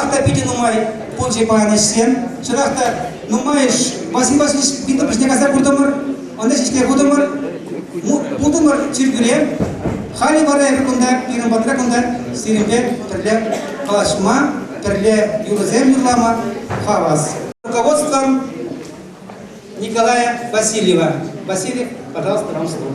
Чӑнах та питӗ нумай пулчӗ паян ӗҫсем. Чӑнах та нумайӑш Василий Васильевич вилтӑприсене кайса куртӑмӑр, ӑна ҫеҫке хутӑмӑр, пултӑмӑр чиркӳре. Халӗ вара эпир кунта, пирӗн патра кунта сирӗнпе пӗрле калаҫма, пӗрле юрӑсем юрлама хавас. Руководством Николая Васильева. Васильев, пожалуйста, вам слово.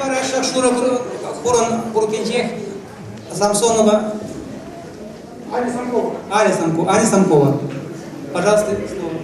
Вара шурӑ хурӑн куркинчех Самсонова Аня Самкова. Аня Самкова. Аня Самкова. Пожалуйста, слово.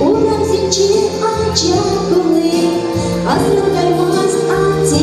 Урамсенче ача пыли, асран каймасть атте.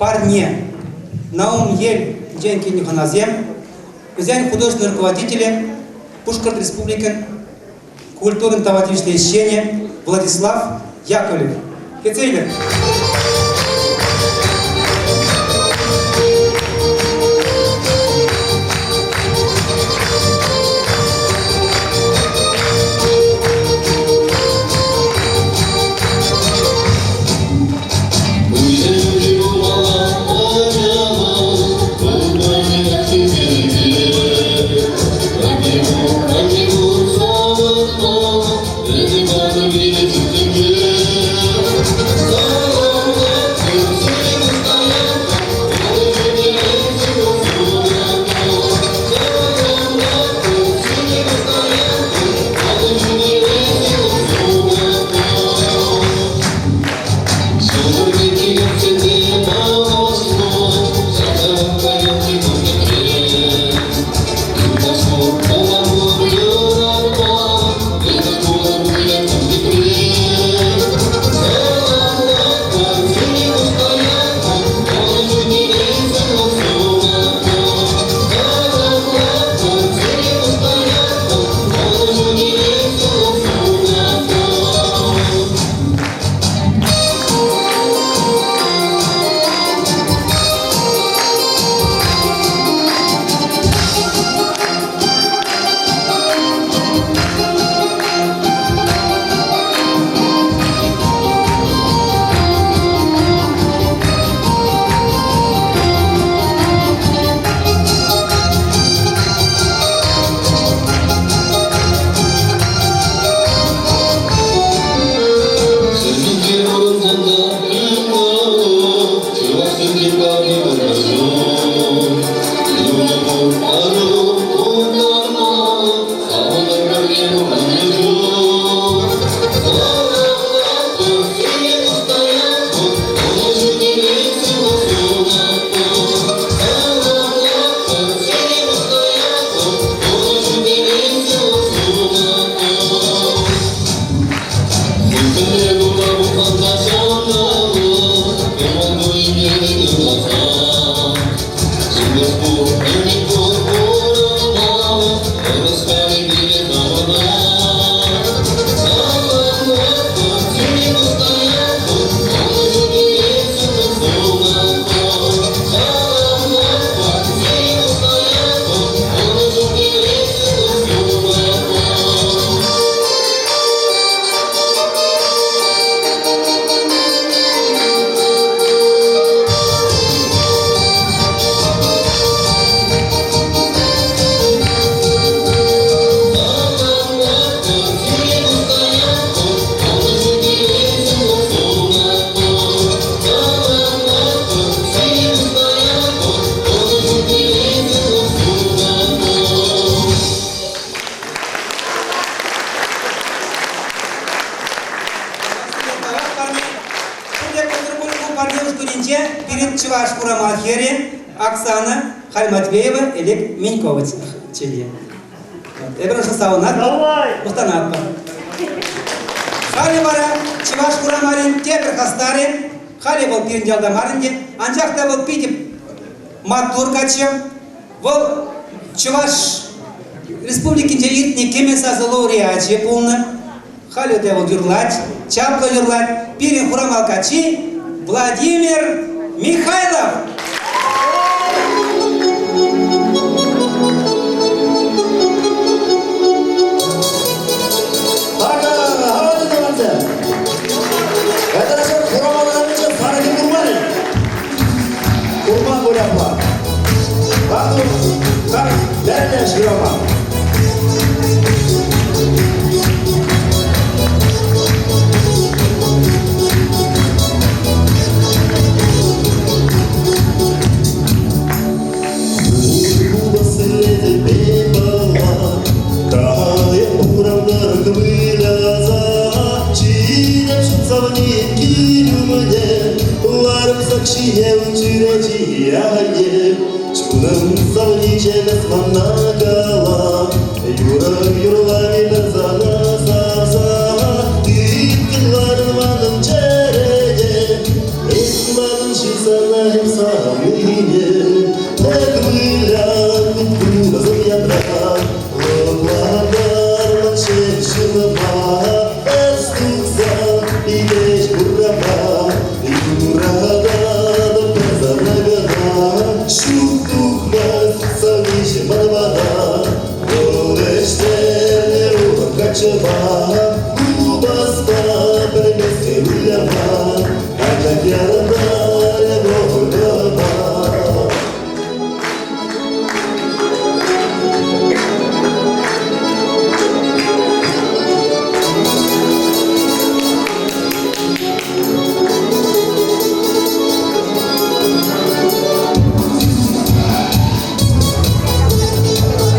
парне. Наум Ель килнӗ хӑнасем, вӗсен художественный руководителӗ Пушкӑрт Республикин культурӑн тава тивӗҫлӗ ӗҫченӗ Владислав Яковлев. Кӗтсе илӗр. Пирӗн Чӑваш Хурамал хӗрӗ Оксана халь Матвеева Олег Менькович чӗннӗ. Эпир ӑшӑ савӑнатпӑр, мухтанатпӑр. Халӗ вара Чӑваш Хурамалӗн тепӗр хастарӗ, халӗ вӑл пирӗн ялта мар ӗнтӗ, анчах та вӑл питӗ маттур каччӑ. Вӑл Чӑваш Республикинче иртнӗ кӗмӗл сасӑ лауреачӗ пулнӑ. Халӗ те вӑл юрлать, чаплӑ юрлать. Пирӗн Хурамал каччи Владимир Михайлов! Акӑ, аван тӑвансем! Это Хурамалсенче сарӑхӗ курман-и? Курман пуль апла. Акӑ, как дядя Ширама. Чунӑм савничемес мана кала, Юрӑ юрлами пӗр сана савса, Тыткӑнларӑн манӑн чӗрене, Эс манӑн ҫын. сана эп савнине, Эк вылятӑп курсӑм ятра, Лӑплантарман ҫеҫ чунӑма, Эс тухсан илеҫ куркапа, Юрататӑп пӗр сана кӑна, Ҫук тухмасть савниҫӗм ман пата. Вӑл ӗҫленӗ урӑх каччӑпа, Купӑспа пӗлместсе выляма, Анчах ярӑнтарӗ вӑл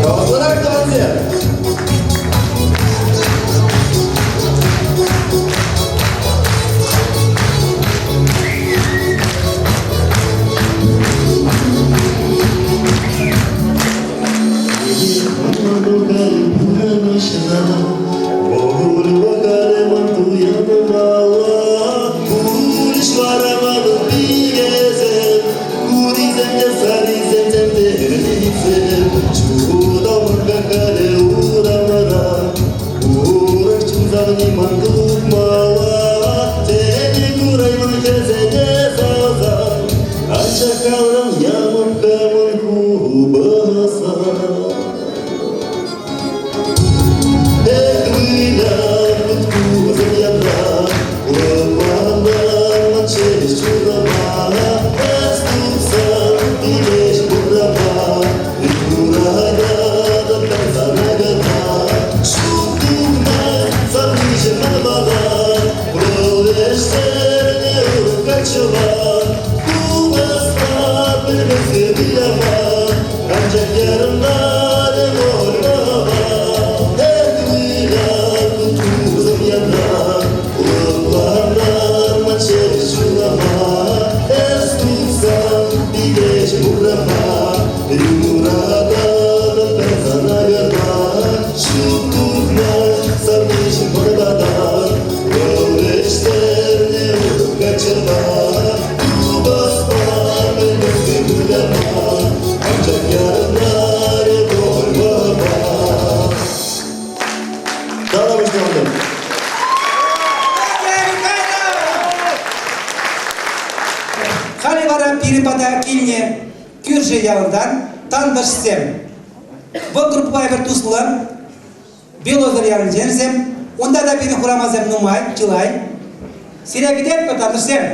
Хавасланах тӑвансем! Анчах калрӑм ямӑн-камӑн купӑса. Эх, вылятӑп курсӑм ятра, лӑплантарман ҫеҫ чунӑма. Эс тухсан килеҫ курама, юрататӑп пӗр сана кӑна. Ҫук тухмасть савниҫӗм ман пата, вӑл ӗҫтернӗ ырӑ каччӑпа. Купӑспа пӗлмессе выляма, анчах ярӑнтарӗ вӑл Эх, вылятӑп курсӑм ятра, лӑплантарман ҫеҫ чунӑма. Эс тухсан пикеҫ урама, юрататӑп пӗр сана кӑна. Ҫук тухмасть савниҫӗм ман пата, вӑл ӗҫтернӗ урӑх каччӑпа. Купӑспа пӗлмессе выляма, анчах ярӑнтарӗ вӑл Дала пуҫланӑ. Халӗ вара пирӗн пата килнӗ кӳршӗ ялтан тантӑшсем. Вӑл группӑпа эпир туслӑ. Белозер ялӗнченсем. Унта та пирӗн хурамасем нумай, чылай. Сире кӗтетпӗр, тантӑшсем.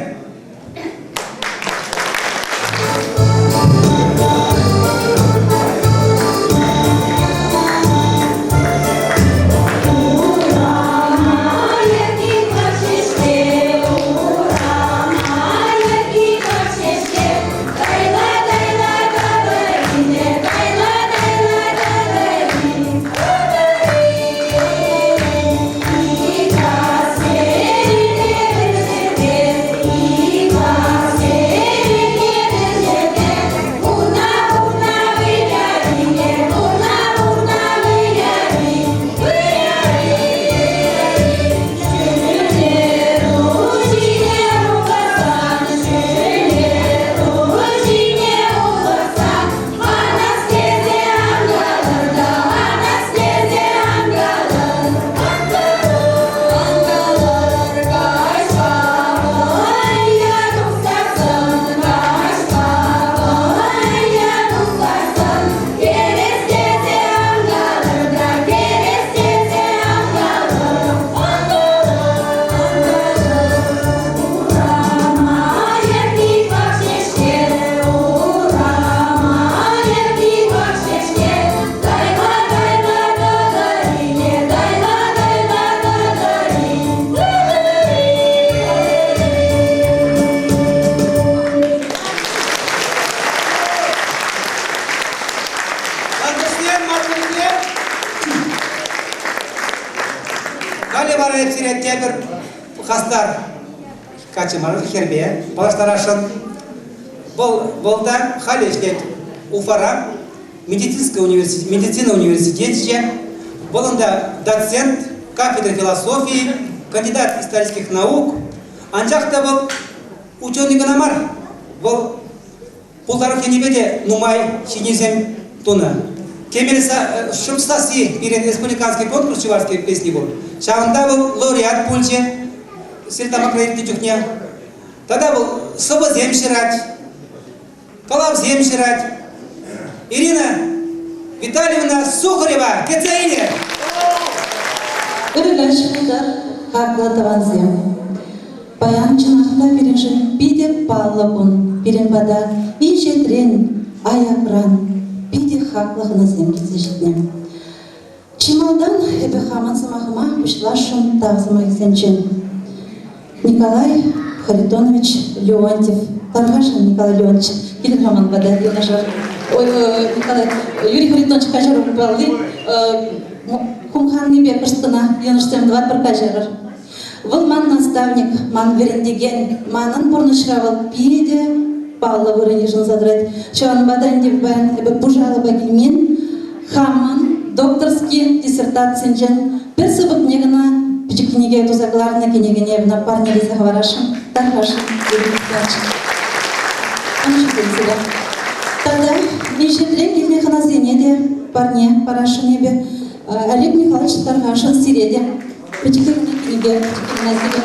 Тантӑшсем, маттурсем! Халӗ вара эп сире тепӗр хастар каччӑ мар, хӗрпе паллаштарасшӑн. Вӑл, вӑл та халӗ ӗҫлет Уфара медицинская университет, медицина университетӗнче. Вӑл унта доцент, кафедра философии, кандидат исторических наук. Анчах та вӑл ученый кӑна мар. Вӑл пултарулӑх енӗпе те нумай ҫитӗнӳсем тунӑ. Кемел шӑп сасси пирӗн республиканский конкурс чӑвашской песни пур. Ҫавӑнта вӑл лауреат пулчӗ Стерлитамакра иртнӗ чухне. Тата вӑл сӑвӑсем ҫырать, калавсем ҫырать. Ирина Витальевна Сухарева кӗтсе илӗр! Ырӑ каҫ пултӑр, хаклӑ тӑвансем! Паян чӑнах та пирӗншӗн питӗ паллӑ кун. Пирӗн пата инҫетрен, аякран питӗ хаклӑ хӑнасем килсе ҫитнӗ. Чи малтан эпӗ хамӑн сӑмахӑма пуҫласшӑн тав сӑмахӗсенчен. Николай Харитонович Леонтьев, тархасшӑн Николай Леонтьевич, килӗр-ха ман пата юнашар. Ой, Николай, Юрий Харитонович каҫару палли, хумханнипе кӑшт кӑна йӑнӑшсем тӑватпӑр каҫарӑр. Вӑл ман наставник, ман вӗрентекен, манӑн пурнӑҫра вӑл питӗ паллӑ вырӑн йышӑнса тӑрать. Ҫавӑнпа та ӗнтӗ паян эпӗ пушӑ алӑпа килмен, хамӑн докторски диссертацинчен пӗр сыпӑкне кӑна пӗчӗк кӗнеке туса кӑларнӑ кӗнекене ӑна парнелесе хӑварасшӑн, тархасшӑн, сире. Тата инҫетрен килнӗ хӑнасене те парне парасшӑн эпӗ. Олег Михайлович тархасшӑн сире те. Пӗчӗккӗ кӗнеке гимназире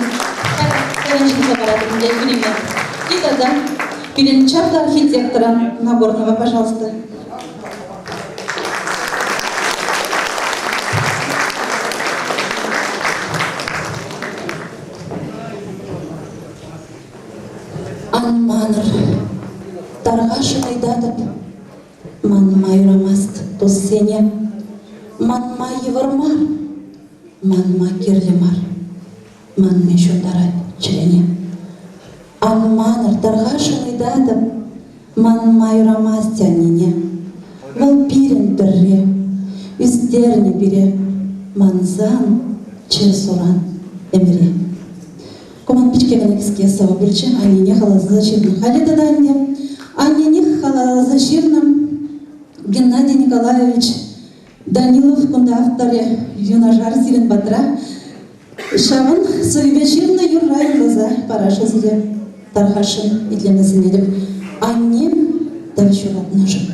ҫырса паратӑп ӗнтӗ Юрине. И тата пирӗн чаплӑ архитектора Нагорнова, пожалуйста. Ан манӑр, тархасшӑн ыйтатӑп, манма юрамасть туссене, манма йывӑр мар. Манма кирлӗ мар, манни ҫунтарать чӗрене. Ан манӑр, тархасшӑн ыйтатӑп, манма юрамасть аннене. Вӑл пирӗн тӗрре, ӳстернӗ пире, мансан чӗр суран ӗмӗре. Ку ман пичке кӑна кӗске сӑвӑ пулчӗ, аннене халалласа ҫырнӑ. Халӗ тата анне. Аннене халалласа ҫырнӑ Геннадий Николаевич Данилов кунта авторӗ юнашар сирӗн патра. Ҫавӑн сӑввипе ҫырнӑ юрра юрласа параҫҫӗ сире. Тархасшӑн итлеме сӗнетӗп. Аннем тав ҫуратнӑшӑн.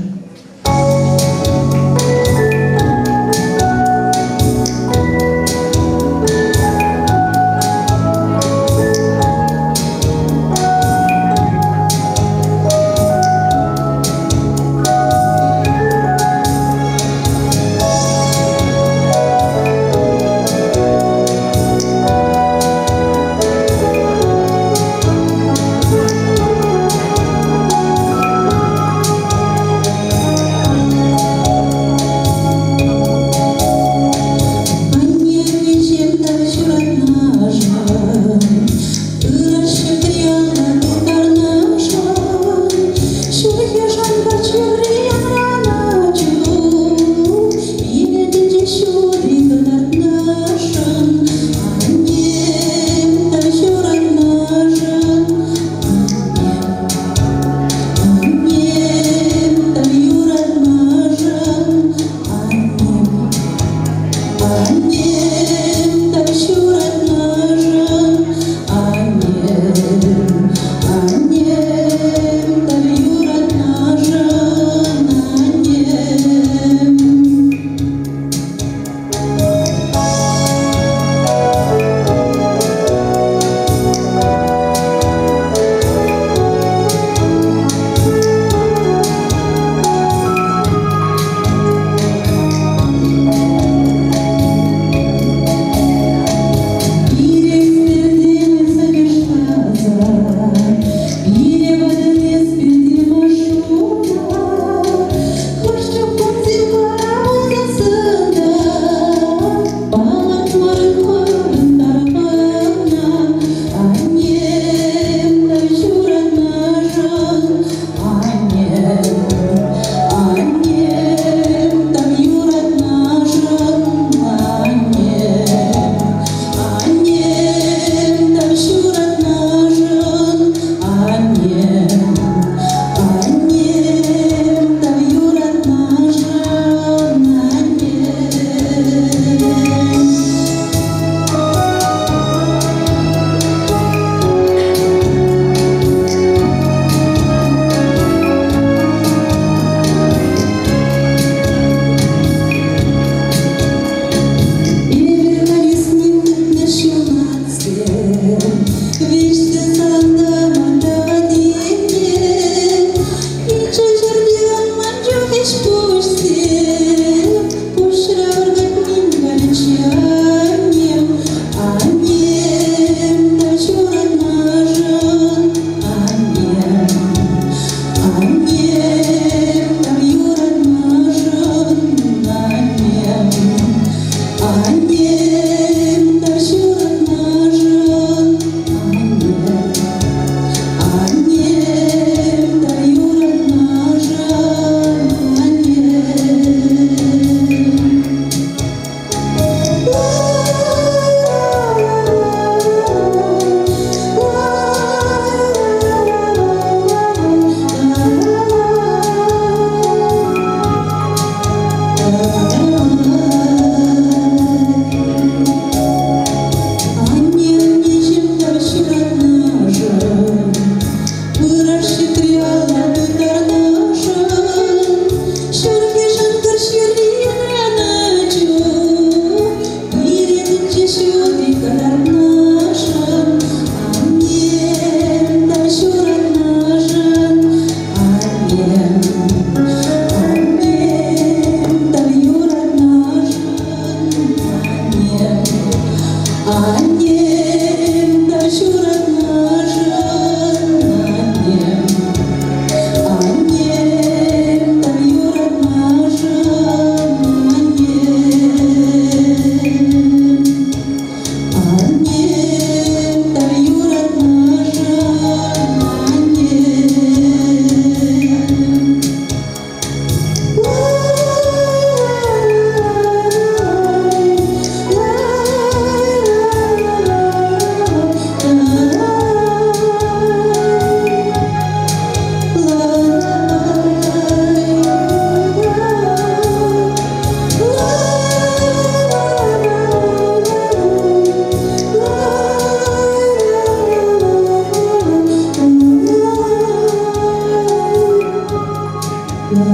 Тавтапуҫ,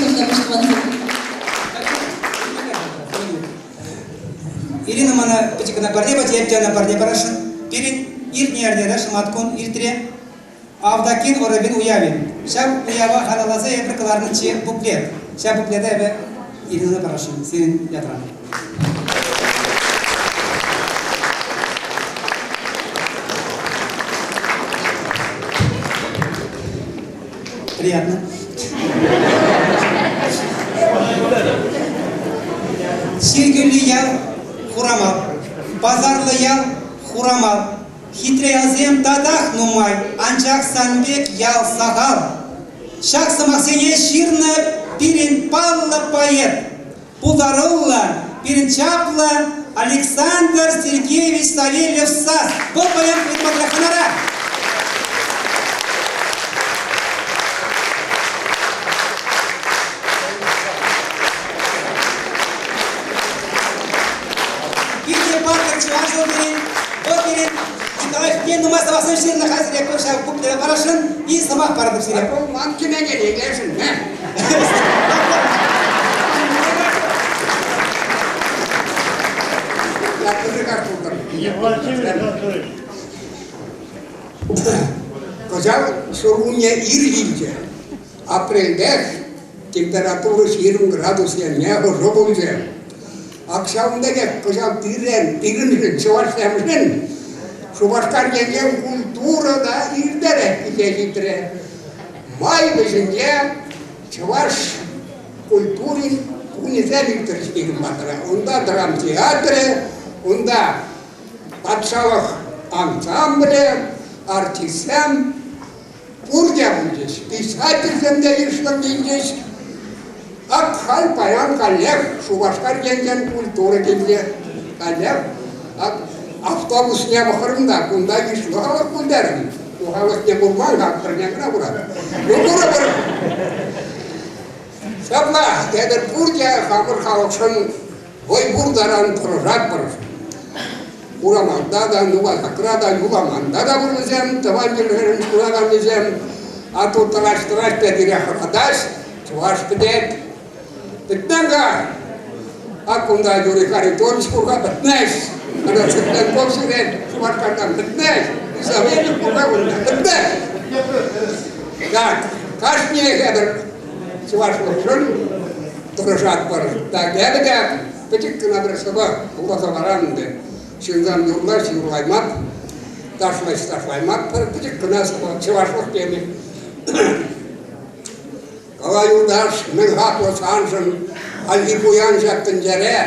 тавтапуҫ, тӑвансем. Ирина мана пӗчӗк кӑна парне пачӗ, эп те ӑна парне парасшӑн. Пирӗн иртнӗ эрнере шӑматкун иртрӗ Авдакин ӑрӑвӗн уявӗ. Ҫав уява халалласа эпир кӑларнӑччӗ буклет. Ҫав буклета эпӗ Иринӑна парасшӑн сирӗн ятран. Приятно. Чиркӳллӗ ял Хурамал, пасарлӑ ял Хурамал. Хитре ялсем татах нумай, анчах сан пек ял сахал. Ҫак сӑмахсене ҫырнӑ пирӗн паллӑ поэт, пултаруллӑ, пирӗн чаплӑ Александр Сергеевич Савельев-Сас. Вӑл паян пирӗн хӑнара. Питӗ паттӑр чӑваш вӑл пирӗн, вӑл пирӗн Николаев нумай сӑмахсем ҫырнӑ хатӗр эпир ҫав пуплеве парасшӑн и сӑмах паратӑп сире. Ман кӗнекене илесшӗн, Кӑҫал ҫуркунне ир килчӗ. Апрельтех температура 20 градус енне ӑшӑ пулчӗ. Ак ҫавӑн пекех кӑҫал пирӗн, пирӗншӗн, чӑвашсемшӗн Шупашкар енчен культура та иртерех килсе ҫитрӗ. Май вӗҫӗнче чӑваш культурин кунӗсем иртрӗҫ пирӗн патра. Унта драм театрӗ, унта патшалӑх ансамблӗ, артистсем пурте пулчӗҫ. Писательсем те йышлӑн килчӗҫ. Ак халь паян каллех Шупашкар енчен культура килчӗ. Каллех ак автобусне пӑхрӑм та кунта йышлӑ халӑх пуль терӗм. Ку халӑхне курман-ха, пӗрне кӑна куратӑп. Ну, курӑпӑр. Ҫапла, эпир пурте хамӑр халӑхшӑн вӑй пур таран тӑрӑшатпӑр. Ураманта та, Нукасакра та, Юламанта та пур вӗсем, тӑван чӗлхерен кураканнисем. А тут тӑраҫ-тӑраҫ та пире хӑратаҫ, чӑваш пӗтет. Пӗтмен-ха! Ак кунта Юрий Харитонович пур-ха, пӗтмест. Ӑна Цыпленков ҫӳрет, Шупашкартан пӗтмест. Савельев пур-ха кунта, пӗтмест. Так, кашниех эпир чӑвашлӑхшӑн тӑрӑшатпӑр. Так, эпӗ те пӗчӗк кӑна пӗр сӑвӑ вуласа паран ӗнтӗ. Ҫынсам юрлаҫ, юрлаймап, ташлаҫ, ташлаймап, пӗр пӗчӗк кӑна сӑвӑ чӑвашлӑх теми. Кала, юлташ, мӗн хаклӑ саншӑн, хальхи пуян ҫак тӗнчере,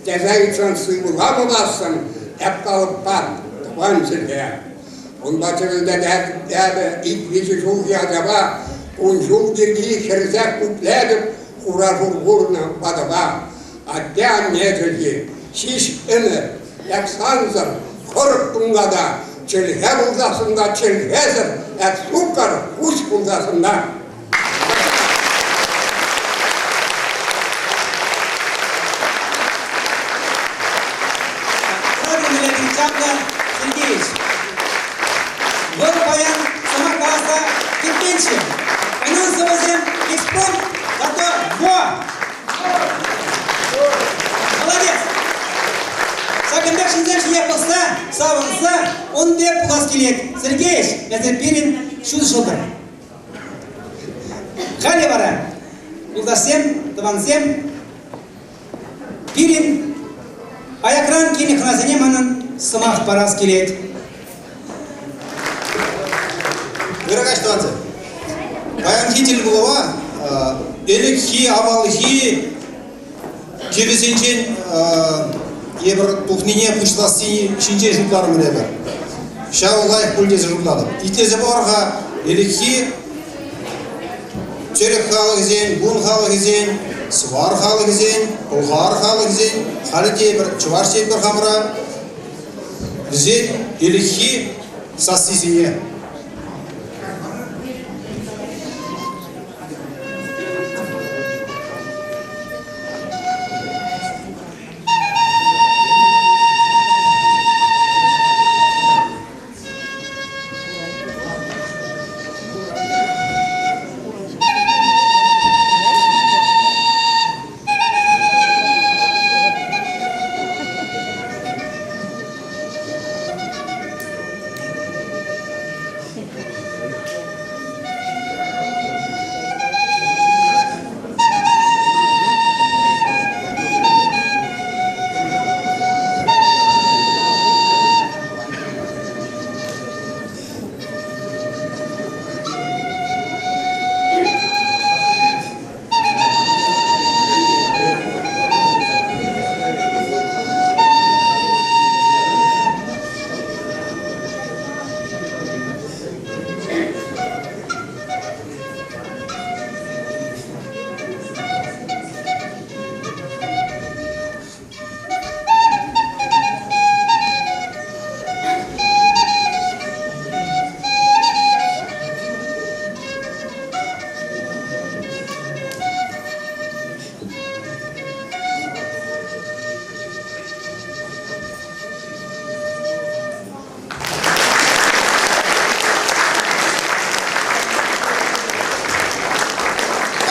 тесе ыйтсан сывла пулассӑн, эп калӑппа тӑван чӗлхе. Унпа чӗвӗлтетеп эпӗ ик-виҫӗ ҫулхи ачапа, кун-ҫул пирки хӗрсех пуплетӗп хура-шур курнӑ ватӑпа. Атте-анне чӗлхи, ҫич ӗмӗр, эп сансӑр, хӑрӑк тунката, чӗлхе пулсассӑн та чӗлхесӗр, эп суккӑр куҫ пулсассӑн та. Чаплӑ Сергеевич. Вӑл паян сӑмах каласа кӗтменччӗ. Унӑн сӑвӑсем экспромт тата во! Молодец! Ҫакӑн пек ҫынсем ҫине пӑхса, савӑнса ун пек пулас килет. Сергеевич, эсӗ пирӗн ҫутӑ ҫӑлтӑр. Халӗ вара, юлташсем, тӑвансем, пирӗн аякран килнӗ хӑнасене манӑн сӑмах парас килет. Ырӑ каҫ, тӑвансем. Паянхи тӗлпулӑва ӗлӗкхи, авалхи кӗвӗсенчен эпир тухнине пуҫласси ҫинчен шутларӑмӑр эпир. Ҫав лайӑх пуль тесе шутлатӑп. Итлесе пӑхӑр-ха, ӗлӗкхи тӗрӗк халӑхӗсен, гун халӑхӗсен, сӑвар халӑхӗсен, пӑлхар халӑхӗсен, халӗ те эпир чӑваш тетпӗр хамӑра, вӗсен ӗлӗкхи сассисене.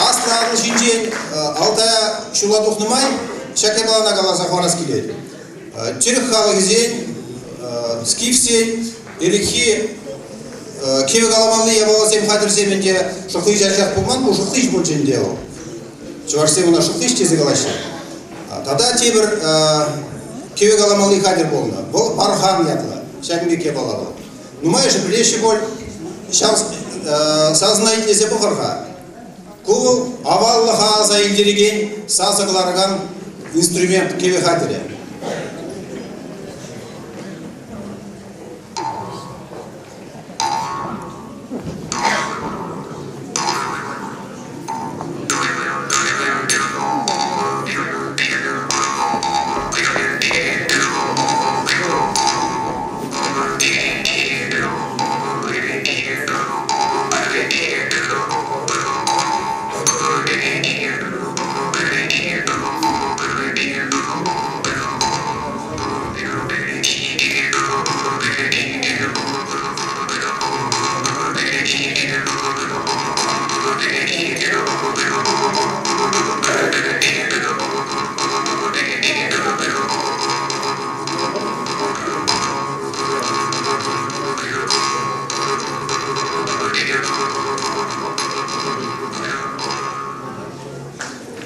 Аслӑ Атӑл ҫинчен Алтая ҫула тухнӑ май ҫак япалана каласа хӑварас килет. Тӗрӗк халӑхӗсен, скифсен ӗлӗкхи кӗвӗ каламалли япаласем хатӗрсем ӗнтӗ шӑхлич анчах пулман, ку шӑхлич пулчӗ ӗнтӗ вӑл. Чӑвашсем ӑна шӑхлич тесе калаҫҫӗ. Тата тепӗр кӗвӗ каламалли хатӗр пулнӑ. Вӑл бархан ятлӑ. Ҫакӑн пек япала вӑл. Нумайӑшӗ пӗлеҫҫӗ пуль. Ҫав сасӑна итлесе пӑхӑр-ха. Ку вӑл аваллӑха аса илтерекен сасӑ кӑларакан инструмент кӗвӗ хатӗрӗ.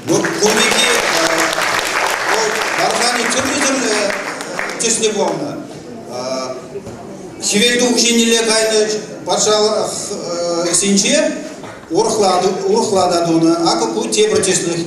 Ну, кун пирки вӑл Бархани тӗрлӗ-тӗрлӗ тӗслӗ пулнӑ. Хӗвел тухӑҫӗнелле кайнӑ патшалӑхсенче урӑхла, урӑхла та тунӑ. Акӑ ку тепӗр тӗслӗх.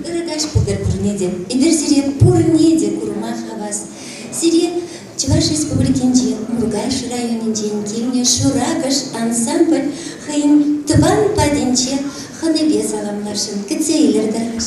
Ырӑ каҫ пултӑр пурне те. Эпир сире пурне те курма хавас. Сире Чӑваш Республикинчи Муркаш районӗнчен килнӗ Шуракӑш ансамбль хӑйӗн тӑван патӗнче хӑнипе саламласшӑн. Кӗтсе илӗр тӑрӑш.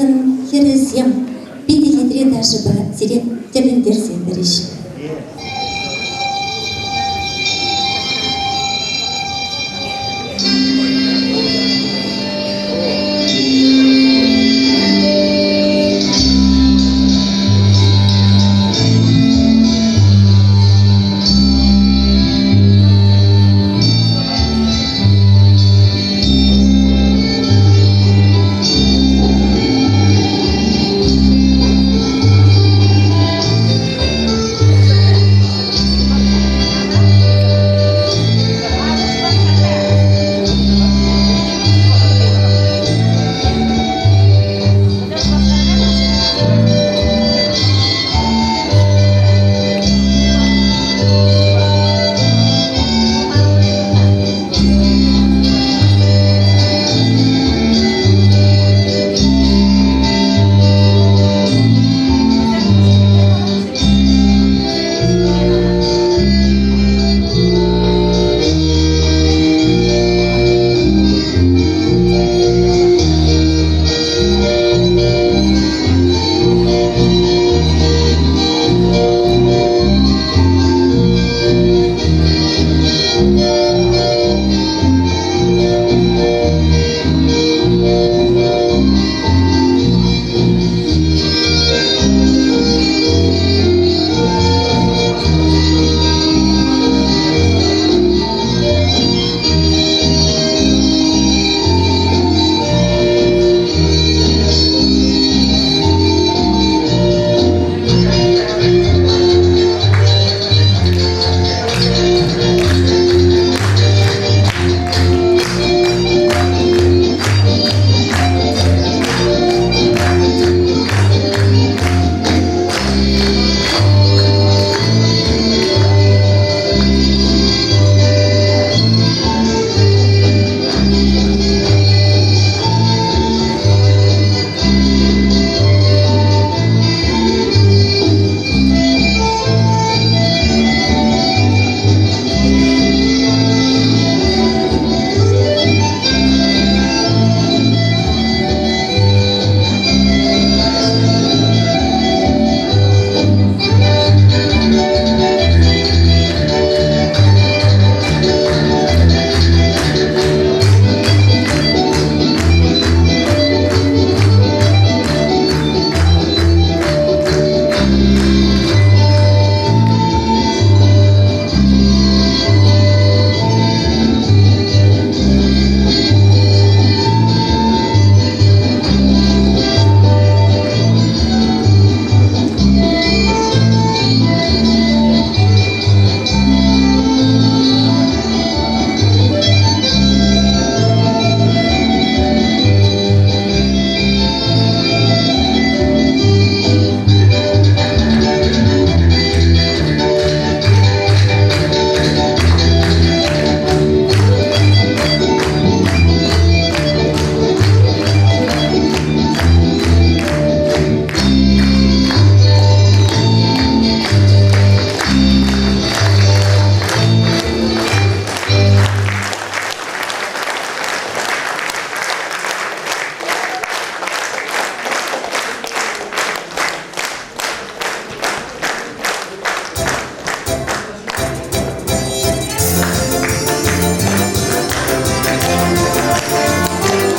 ушкӑн хӗрӗсем питӗ хитре ташӑпа сире тӗлӗнтерсе тӑрӗҫ.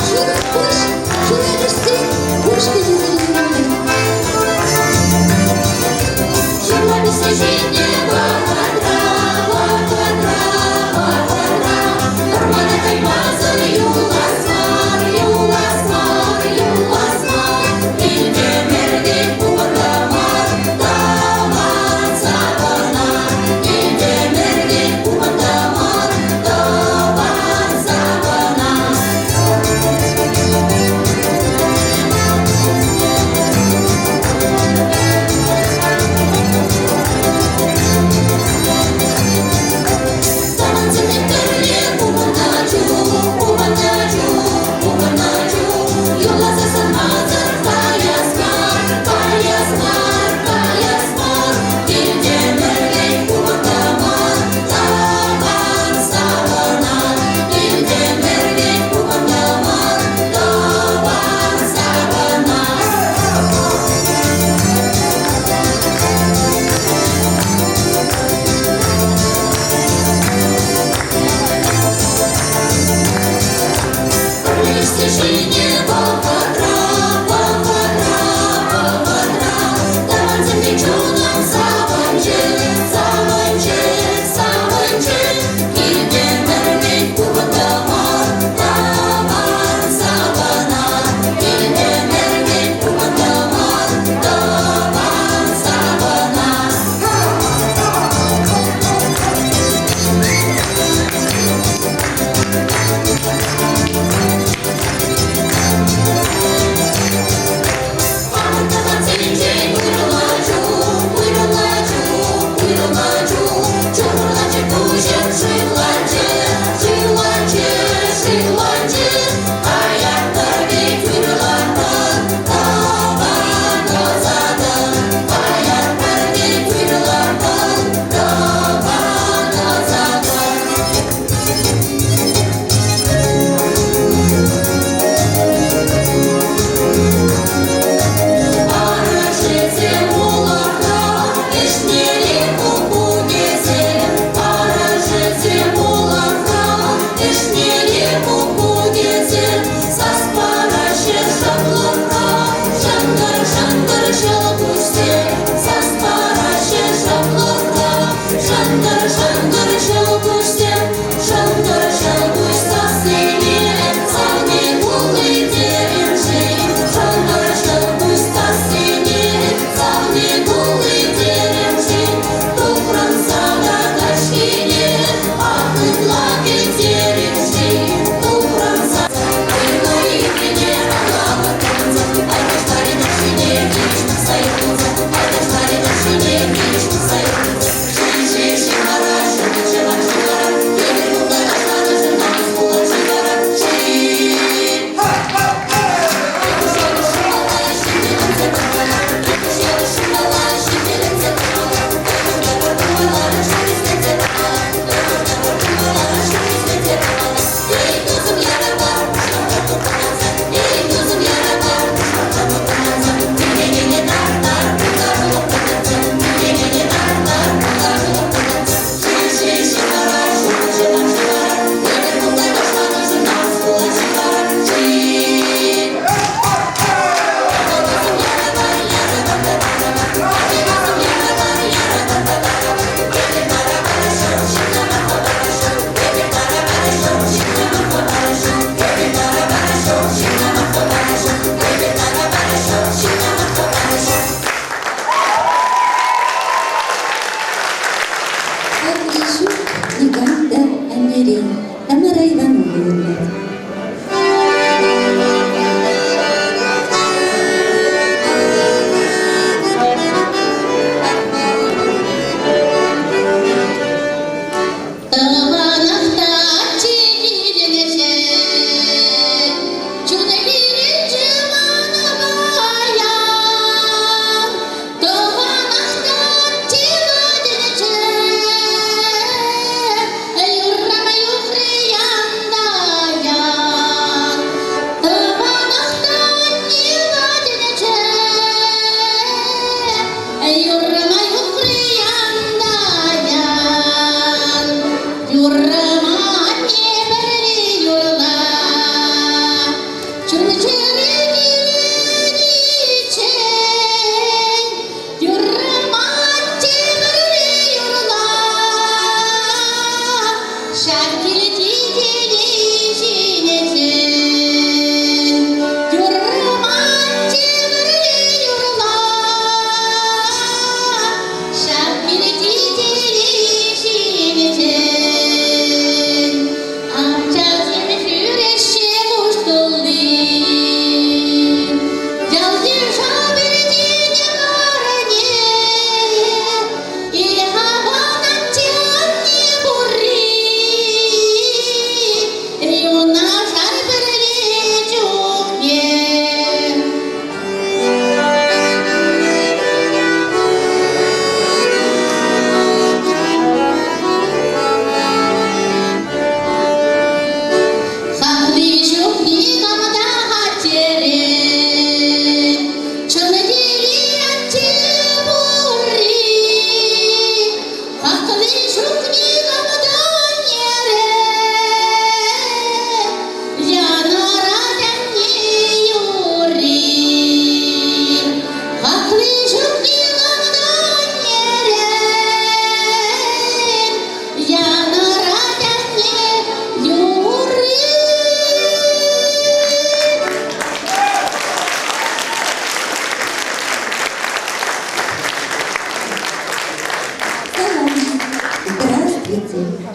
Шурӑ шурӑ ушкӑнӗ сирӗн. Ҫурла вӗҫсе ҫитнӗ вӑхӑтра, вӑхӑтра, вӑхӑтра вӑрмана каймасӑр юлас мар, юлас мар, юлас мар. Илтемӗртен купӑртамар, тӑван савӑнар. Илтемӗртен купӑртамар, тӑван савӑнар.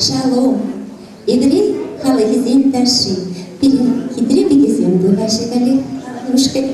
Шалом, еврей халӑхӗсен ташши. Пирӗн хитре пикесем тухаҫҫӗ каллех ушкӑн.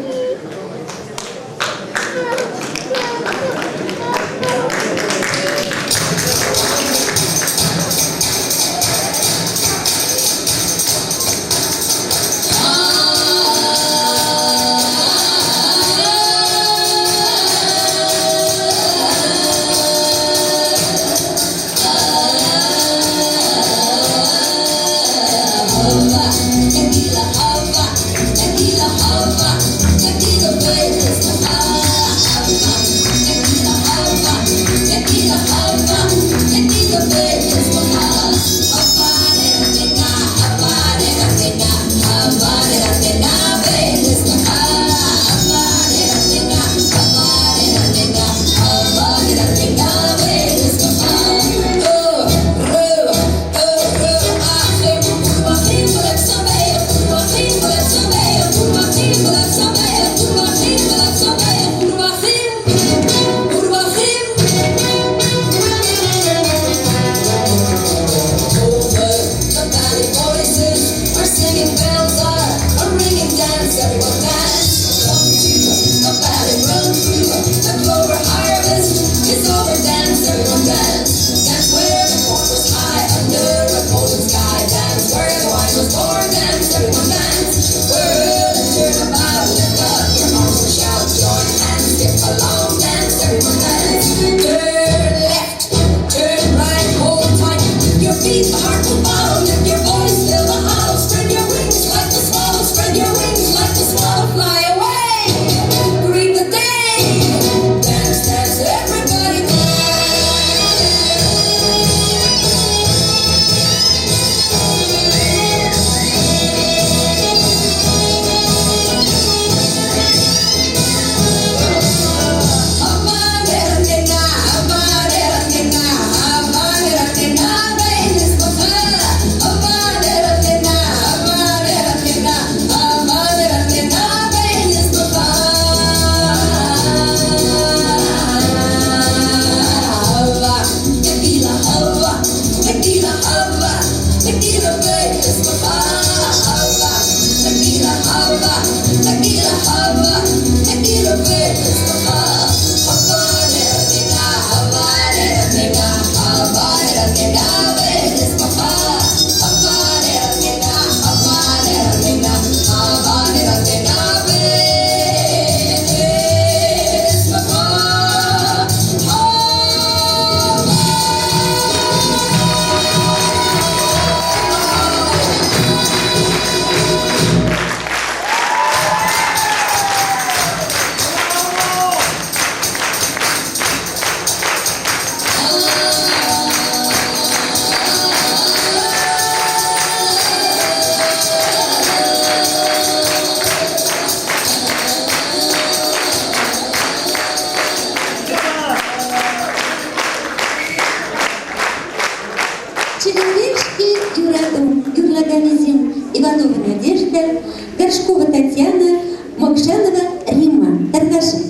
Чӗлӗнмешке юрату юрлаканӗсем Иванова Надежда, Горшкова Татьяна, Мокшанова Римма. Тархасшӑн.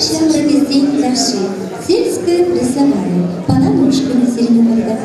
ҫамрӑкӗсен ташши «Сельская плясовая» Палан ушкӑнӗ сирӗн умӑрта.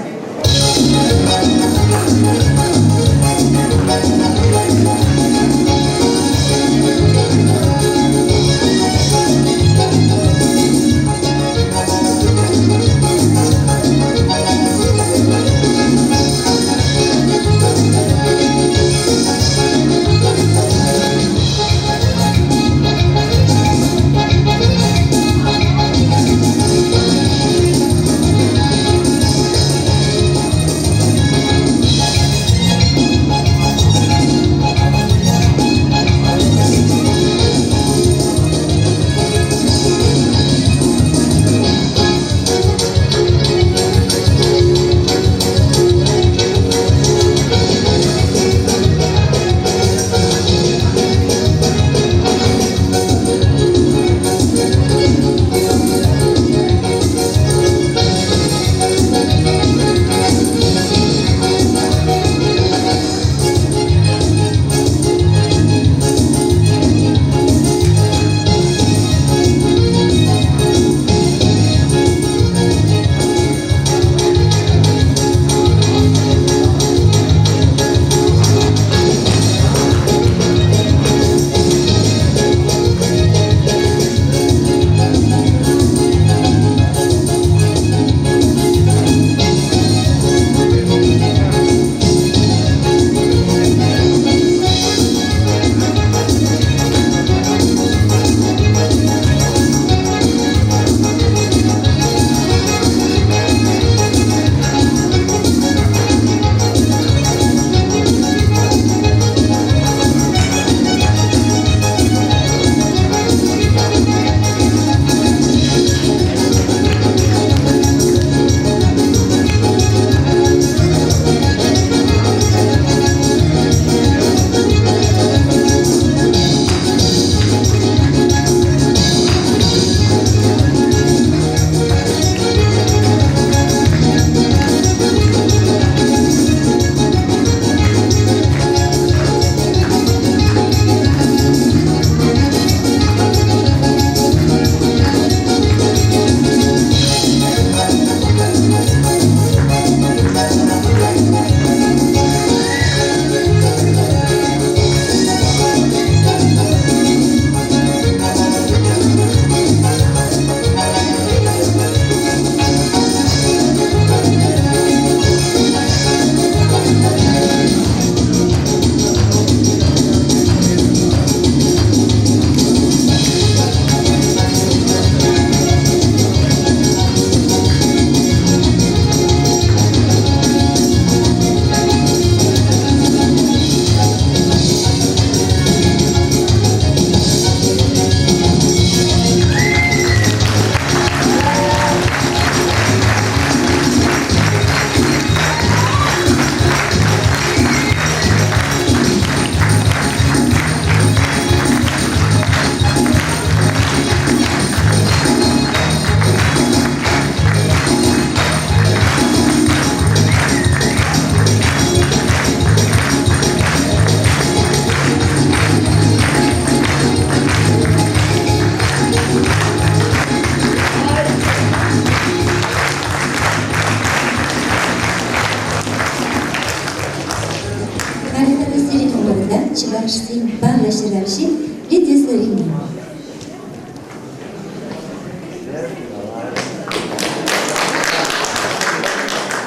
Халӗ тата сирӗн умӑрта чӑвашсен паллӑ ҫыравҫи Лидия Сорина.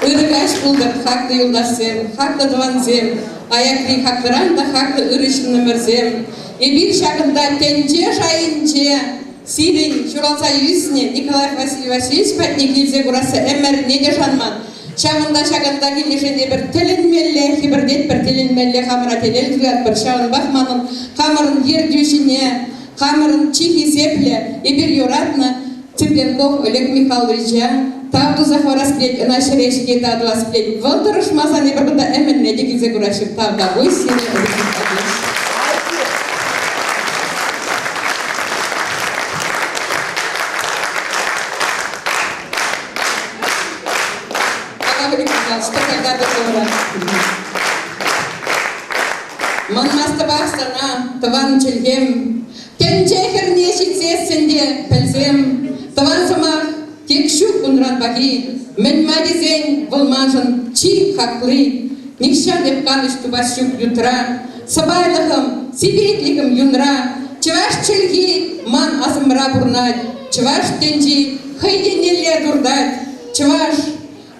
Ырӑ каҫ пултӑр, хаклӑ юлташсем, хаклӑ тӑвансем, аякри хаклӑран та хаклӑ ырӑ ҫыннӑмӑрсем. Эпир ҫакӑнта тӗнче шайӗнче сирӗн ҫуралса ӳснӗ Николай Васильевич Васильевич патне килсе курасса ӗмӗрне те шанман. Ҫавӑнта ҫакӑнта килнӗшӗн эпир тӗлӗнмелле хӗпӗртетпӗр, тӗлӗнмелле хамӑра телей туятпӑр. Ҫавӑнпах манӑн хамӑрӑн ертӳҫӗне, хамӑрӑн чи хисеплӗ, эпир юратнӑ Цыпленков Олег Михайловича тав туса хӑварас килет, ӑна ҫӗре ҫити тав тӑвас килет. Вӑл тӑрӑшмасан эпир кунта ӗмӗрне те килсе курас ҫук. Тавтапуҫ сире, Олег Михайлович. Манмастӑпах сана, тӑван чӗлхем, тӗнче хӗрне ҫитсессӗн те. те пӗлсем, тӑван сӑмах тек ҫук унран пахи. Мӗн-ма тесен вӑл маншӑн чи хакли. Нихҫан эп канӑҫ тупас ҫук ютра. Сӑпайлӑхӑм, сипетлӗхӗм юнра. Чӑваш чӗлхи ман асӑмра пурнать. Чӑваш тӗнчи хӑй еннелле туртать. Чӑваш,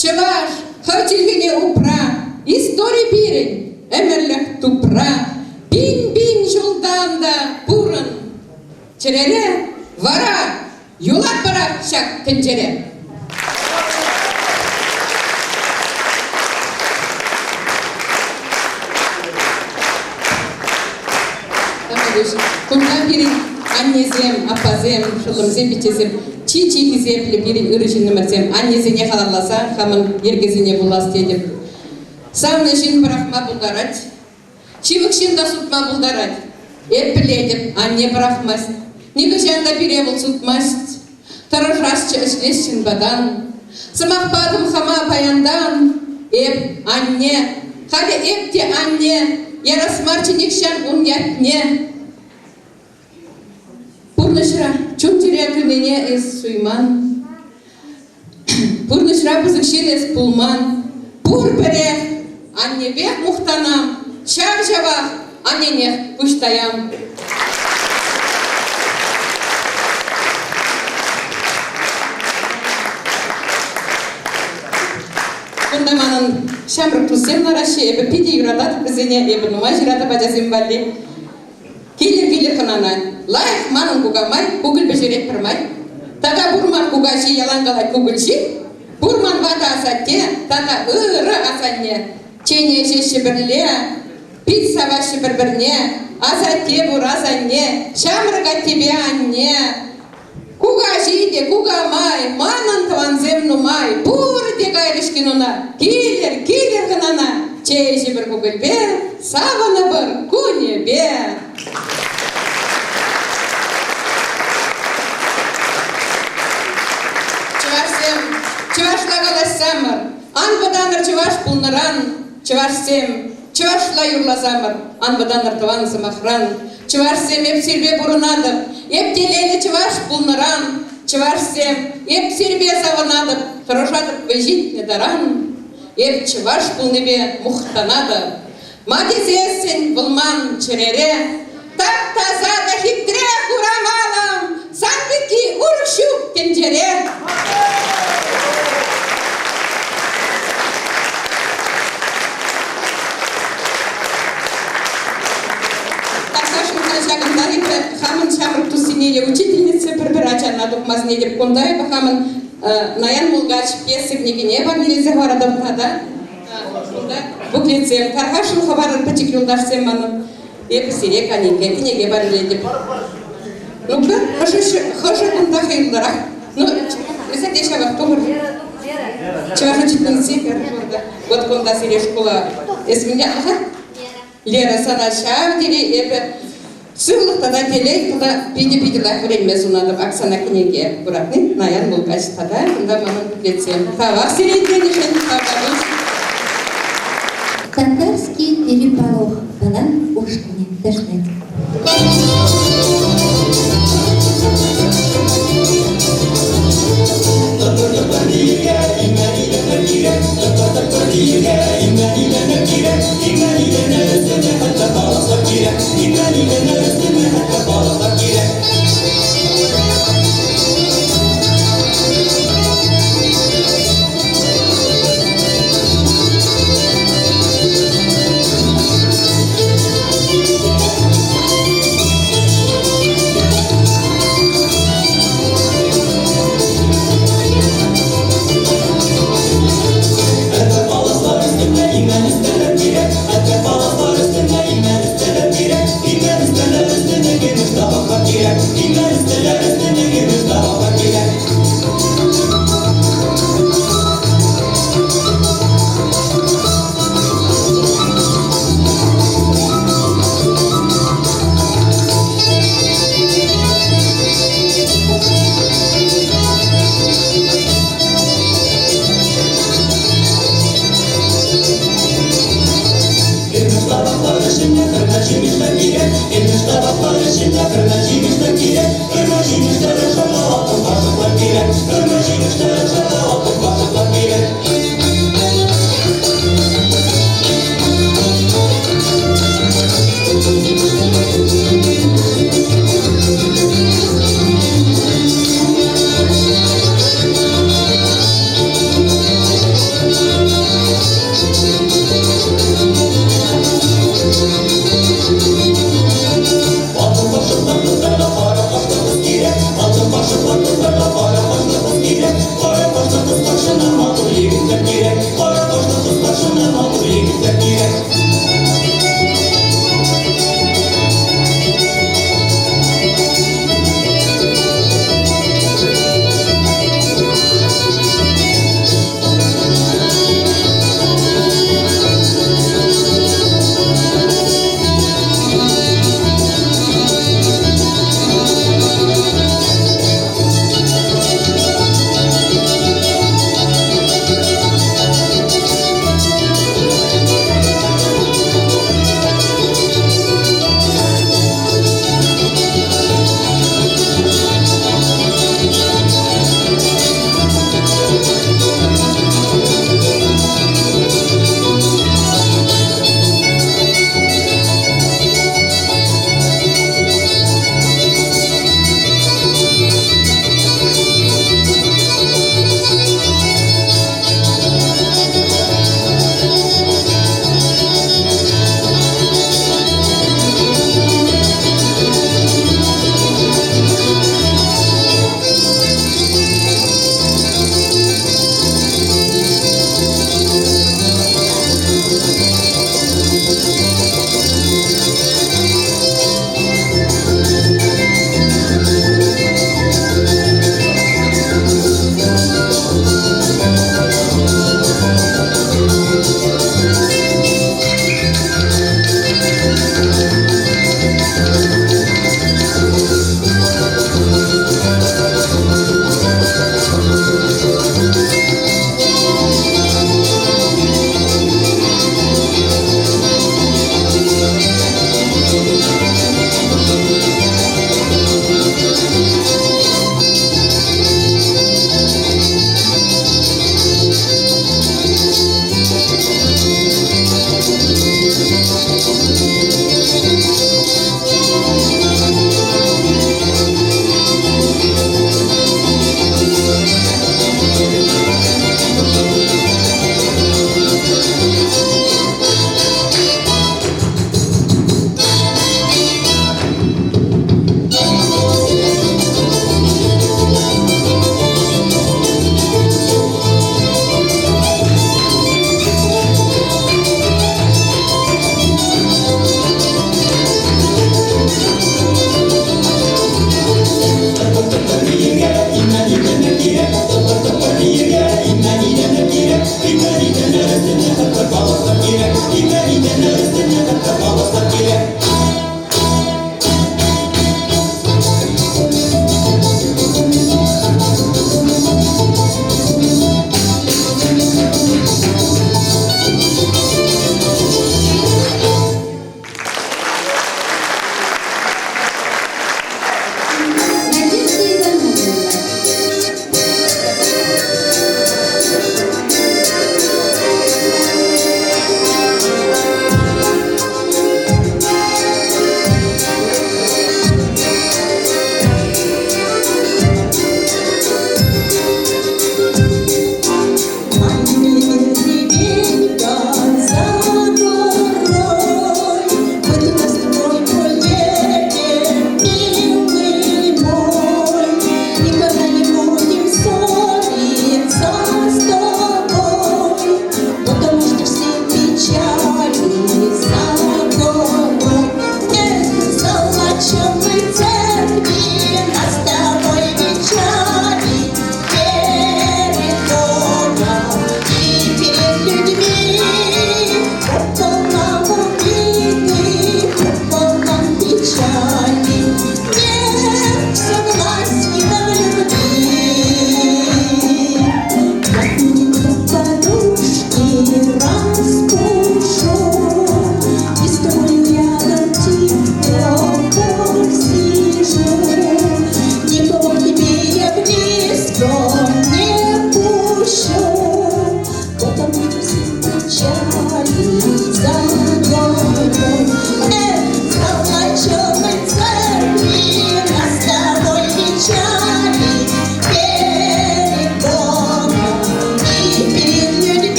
чӑваш, хӑв чӗлхене упра. Истори пирӗн, ӗмӗрлӗх тупра. Пин-пин ҫултан та пурӑн. Чӗрере вара юлатпӑрах ҫак тӗнчере. Кунта пирӗн аннесем, аппасем, шӑллӑмсем, пиччесем чи-чи хисеплӗ пирӗн ырӑ ҫыннӑмӑрсем. Аннесене халалласа хамӑн йӗркесене вулас тетӗп. Савнӑ ҫын пӑрахма пултарать, Ҫывӑх ҫын та сутма пултарать. Эп пӗлетӗп, анне пӑрахмасть. Нихӑҫан та пире вӑл сутмасть. Тӑрӑшасчӗ ӗҫлес ҫынпатан. Сӑмах патӑм хама паянтан. Эп анне, халӗ эп те анне, ярас марччӗ нихҫан ун ятне. Пурнӑҫра чун-чӗре туйнине эс суйман. Пурнӑҫра пысӑк ҫын эс пулман. Пур пӗрех аннепех мухтанам, ҫав-ҫавах анненех пуҫ таям. Кунта манӑн ҫамрӑк туссем лараҫҫӗ. Эпӗ питӗ юрататӑп вӗсене. Эпӗ нумай ҫыратӑп ачасем валли. Килӗр-килӗр хӑнана. Лайӑх манӑн кукамай, кукӑль пӗҫерет пӗрмай. Тата пур ман кукаҫи ялан калать кукӑль ҫи. Пур ман ватӑ асатте тата ырӑ асанне. Чейне ӗҫеҫҫӗ пӗрле, пит саваҫҫӗ пӗр-пӗрне. Асатте пур, асанне, ҫамрӑк аттепе анне. Кукаҫи те, кукамай, манӑн тӑвансем нумай. Пурте кайрӗҫ кинона. Килӗр, килӗр хӑнана. Чей ӗҫӗпӗр кукӑльпе, савӑнӑпӑр кунӗпе. Чӑвашсем, чӑвашла калаҫсамӑр, ан вӑтанӑр чӑваш пулнӑран. Чӑвашсем, чӑвашла юрласамӑр, ан вӑтанӑр тӑван сӑмахран. Чӑвашсем, эп сирпе пурӑнатӑп, эп телейлӗ чӑваш пулнӑран. Чӑвашсем, эп сирпе савӑнатӑп, тӑрӑшатӑп вӑй ҫитнӗ таран. Эп чӑваш пулнипе мухтанатӑп. Ма тесессӗн вӑл ман чӗрере тап-таса та хитре хурамалӑм, сан пекки урӑх ҫук тӗнчере. Таса ҫакӑнта эпӗ хамӑн ҫамрӑк туссене е учительница пӗр-пӗр ачана тухма сӗнетӗп. Кунта эпӗ хамӑн Наян Мулкач пьеса кӗнекине парнелесе хӑваратӑп тата кунта буклетсем. Тархасшӑн хӑварӑр пӗчӗк юлташсем манӑн. Эпӗ сире кӗнеке, кӗнеке парнелетӗп. Ну-ка, хӑшӗ кунта хӑюллӑрах? Ну, эсӗ те ҫавах тухӑр. Чӑваш учительници Вот кунта сире шкула. Эс мӗн ятлӑ-ха? Лера, сана ҫав тери эпӗ сывлӑх тата телей тата питӗ-питӗ лайӑх вӗренме сунатӑп. Ак сана кӗнеке куратни наян мулкач тата кунта манӑн буклетсем. Тавах сире итленӗшӗн, тавтапуҫ. Татарский переполох палан ушкӑнӗ ташлать.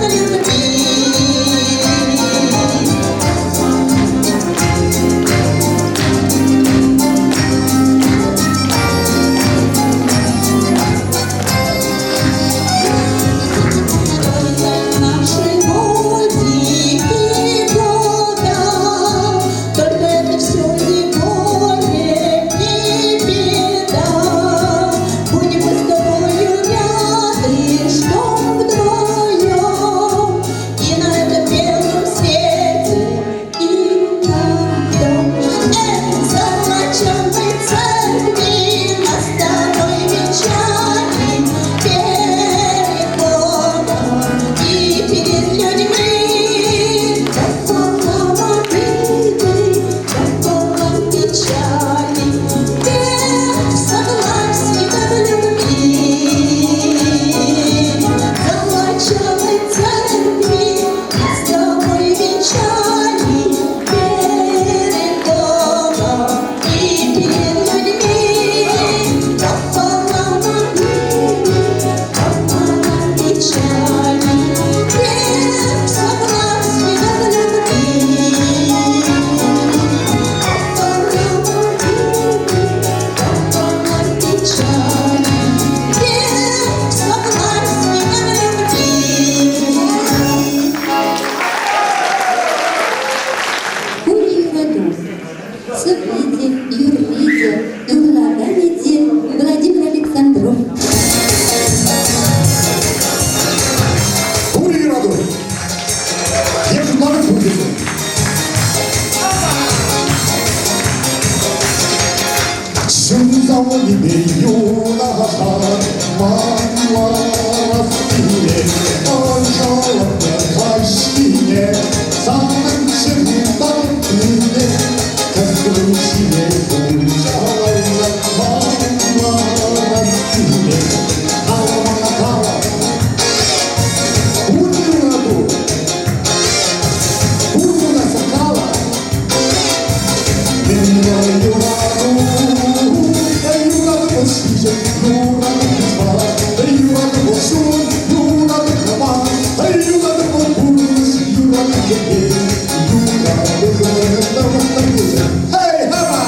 любви. Только наши годики года, только это все не горе, не беда. Будем мы с тобою рядышком вдвоем, и на этом белом свете, и на том. Эх, золоченой церкви нас с тобой венчали перед Богом и перед людьми. Пополам обиды, пополам печали, без согласия в любви. Золоченой церкви нас с тобой венчали перед Богом и перед людьми. Пополам обиды, пополам печали, без согласия в любви. Пополам обиды, пополам печали, без согласия в любви. Пур юрату. Сӑвви те, юрри те, юрлаканӗ те Владимир Александров. Пур юрату. Эп шутлатӑп пур тесе. Чун юнашар манлас килет, ӑшӑлӑхне каҫхине, санӑн чӗрӳ таппине, кӗсру ҫине хуҫаланса манлас килет. Кала мана, кала, пур юрату, пур пуласа кала. Юрату, юрату ҫиҫӗм, юрату куҫпа, юрату чун, юрату хӑва, юрату пурнӑҫ, юрату кӗпе, юрату Hey, хапа!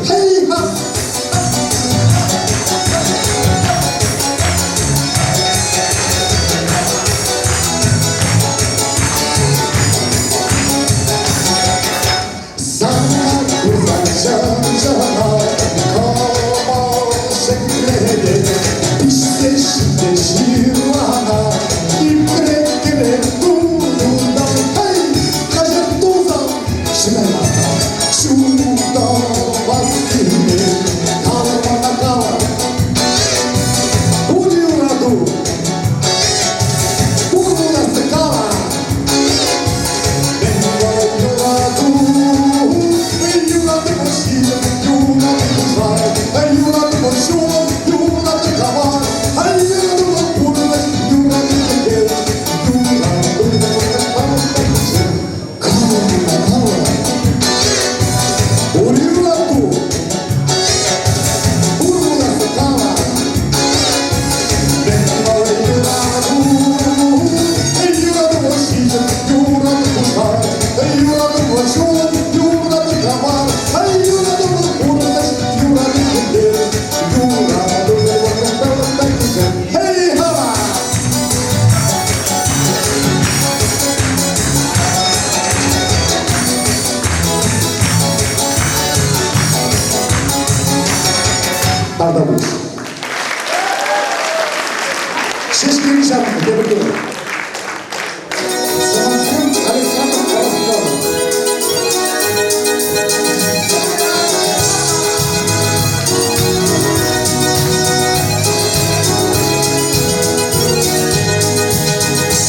Hey-ha! Sana Тавтапуҫ. Ҫеҫкери ҫапнӑ тепӗр кун. Сӑмахсем Александр Краснов.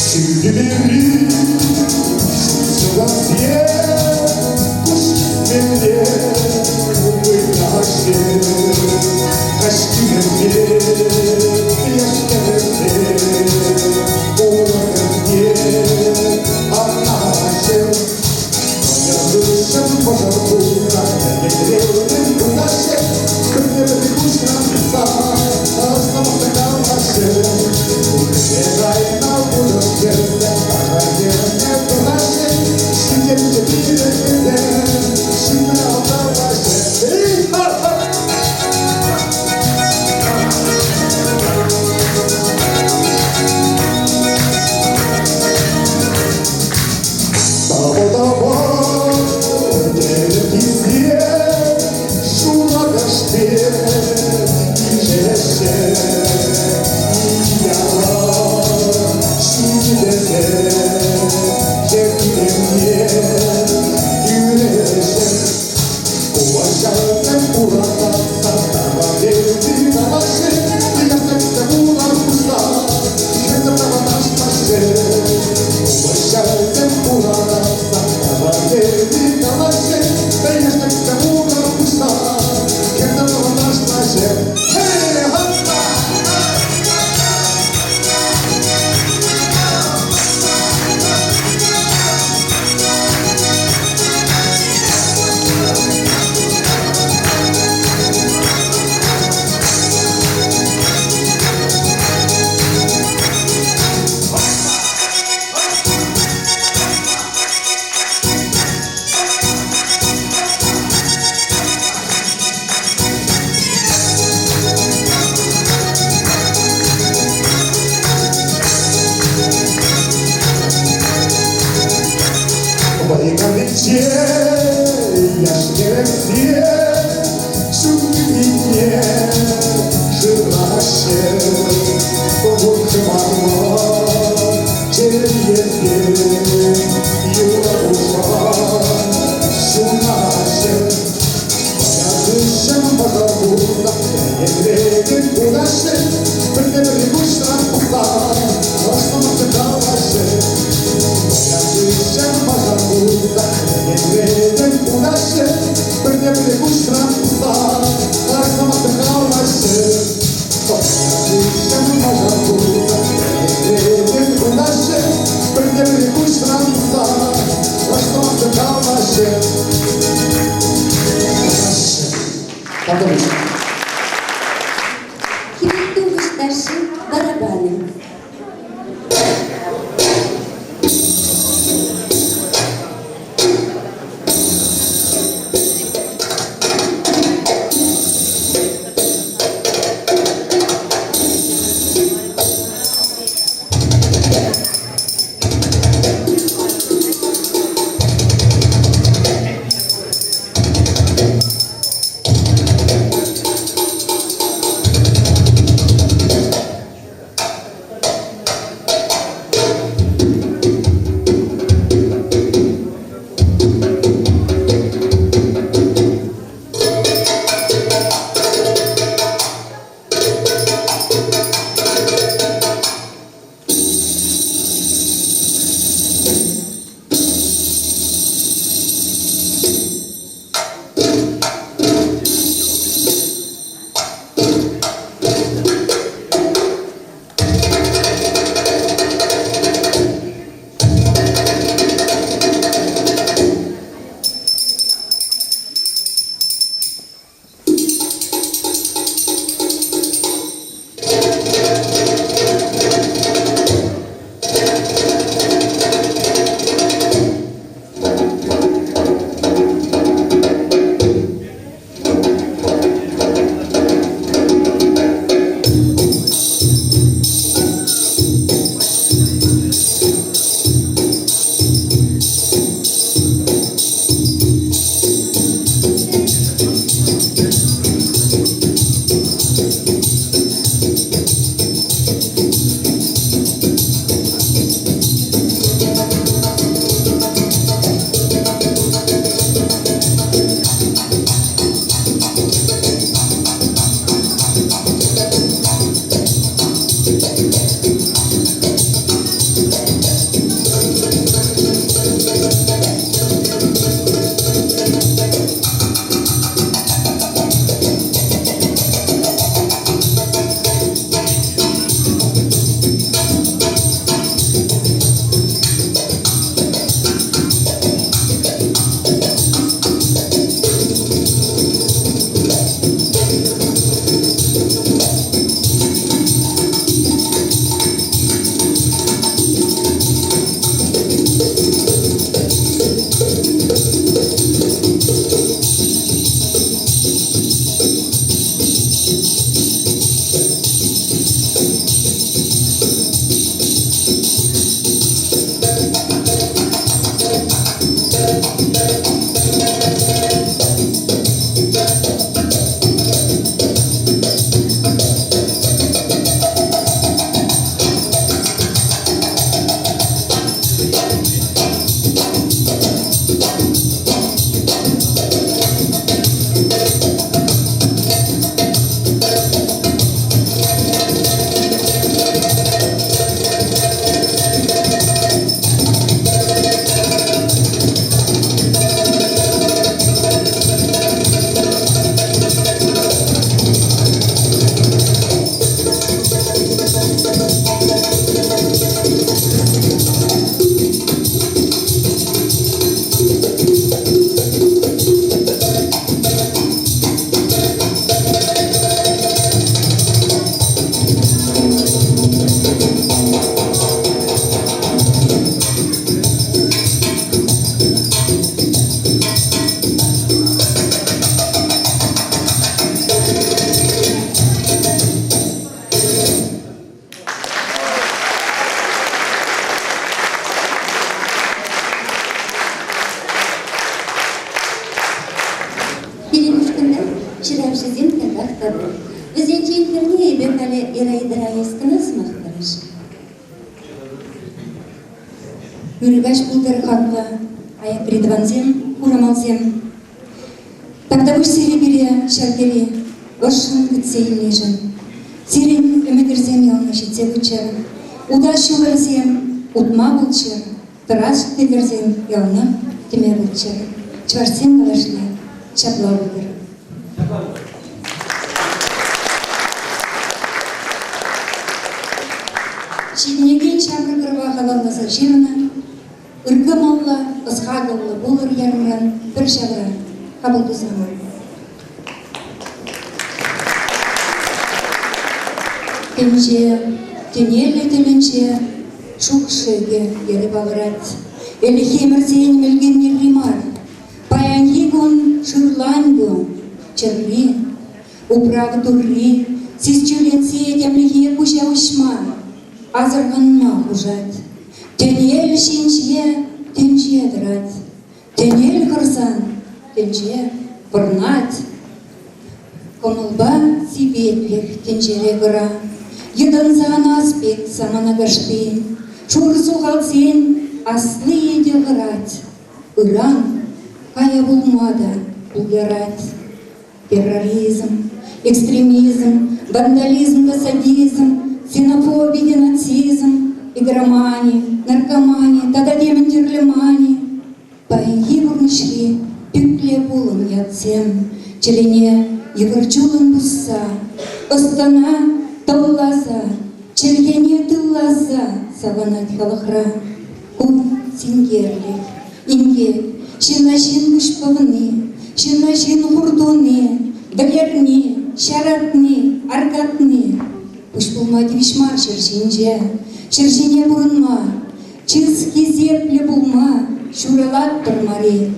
Сӳтӗлери ҫутсӑласем куҫ кӗсмелле выляҫҫӗ. Каҫхинепе яшкӗрсе улӑхне анаҫҫӗ. Хыҫҫӑн пӑшал пулса ӗнерен пулаҫҫӗ. Пӗрне-пӗри куҫран пӑхса ӑсламаса калаҫҫӗ. Курсе кайнӑ вырӑс хӗрсе ахаль тӑраҫҫӗ. Ҫитӗнчӗ пирӗн тесе ҫынна калаҫҫӗ. Эй, ха-ха! Тапа-тапа, тесе шура кашти килеҫҫӗ. Яла ҫитесе хӗрхенне кӳреҫҫӗ. Кулаҫҫӗ кураса тавалетти калаҫҫӗ, ясакса кулар пуҫла, хӗрсем таванаҫмаҫҫӗ. Кулаҫҫӗ кураса тавалетти калаҫҫӗ, ясакса кулар пуҫла, хӗрсем таванаҫмаҫҫӗ. Хей, хаппа! Байкалӗнче яш-кӗрӗксем ҫут тӳпене шыраҫҫӗ. Вут-кӑварлӑ чӗресем юратуша ҫунаҫҫӗ. Хыҫҫӑн пӑшал пулса ӗнерен пулаҫҫӗ, пӗрне-пӗри куҫран пӑхса ӑшлӑмӑшӗ калаҫҫӗ. Хыҫҫӑн пӑшал пулса ӗнерен пулаҫҫӗ, пӗрне-пӗри куҫран пӑхса ӑшлӑмӑшӗ калаҫҫӗ. Хыҫҫӑн пӑшал пулса ӗнерен пулаҫҫӗ, пӗрне-пӗри куҫран пӑхса ӑшлӑмӑшӗ калаҫҫӗ. Тавтапуҫ. Хӗвелтухӑҫ ташши барабанӗ. ҫыравҫӑсем татах та пур. Вӗсенчен пӗрне эпӗ халӗ Ираида Раевскана сӑмах парасшӑн. Ырӑ каҫ пултӑр хаклӑ аякри тӑвансем, хурамалсем. Тавтапуҫ сире пире ҫав тери ӑшшӑн кӗтсе илнишӗн. Сирӗн ӗмӗтӗрсем ялана ҫитсе пыччӑр. Утас ҫулӑрсем утма пулччӑр, тӑрас тӗллӗрсем яланах тӗме пулччӑр. Чӑвашсем калашле ҫапла пултӑр. Ҫитӗнекен ҫамрӑк ӑрӑва халалласа ҫырнӑ ыркӑмӑллӑ, ӑс-хакӑллӑ пулӑр ярӑмран пӗр ҫавра хапӑл тусамӑр. Тӗнче тӗнеллӗ тӗлӗнче шухӑшӗ йӗрӗ палӑрать. Ӗлӗкхи ӗмӗрсен мӗлкӗннелли мар, Паянхи кун шырлан кун, чӗрри, управ турри сисчӳленсе этемлӗхе куҫа уҫма, асӑрханма хушать. Тӗнел ҫинче тӗнче тӑрать, тӗнел хӑрсан тӗнче пӑрнать. Кӑмӑлпа сипетлӗх тӗнчере кӑра, йӑтӑнса анас пек самана кашти, шур сухалсен аслийӗ те хӑрать. Ыран кая пулма та пултарать. Терроризм, экстремизм, вандализм та садизм, ксенофоби те нацизм, игромани, наркомани тата темӗн тӗрлӗ мани. Паянхи пурнӑҫри пӳкле пулӑм ятсем чӗрене йывӑр чулӑн пусса, ӑс-тӑна тӑлласа, чӗлхене тылласа саланать халӑхра. Ку синкерлӗх, инкек, ҫынна ҫын пуҫ пӑвни, ҫынна ҫын хур туни, вӗлерни, ҫаратни, аркатни. Пуҫ пулма тивӗҫ мар ҫӗр ҫинче, ҫӗр ҫине пурӑнма, чыс-хисеплӗ пулма ҫуралатпӑр мар-и?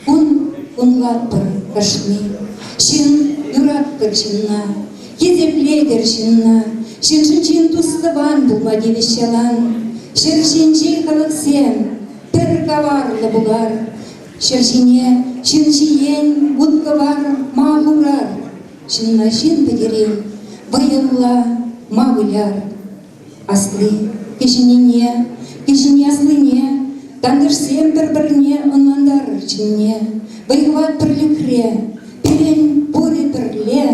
Кун кунлатпӑр кашни. Ҫын юраттӑр ҫынна, хисеплетӗр ҫынна, ҫыншӑн ҫын тус-тӑван пулма тивӗҫ ялан. Ҫӗр ҫинчи халӑхсем пӗр каварлӑ пулар, ҫӗр ҫине ҫын ҫиен вут-кӑвар ма хурар, ҫынна ҫын пӗтерен вӑйӑлла ма выляр. Асли кӗҫӗннине, кӗҫӗнни аслине, тантӑшсем пӗр-пӗрне ӑнлантарӑр чӗнне. Вӑй-хӑват пӗрлӗхре, пирӗн пурӗ пӗрле,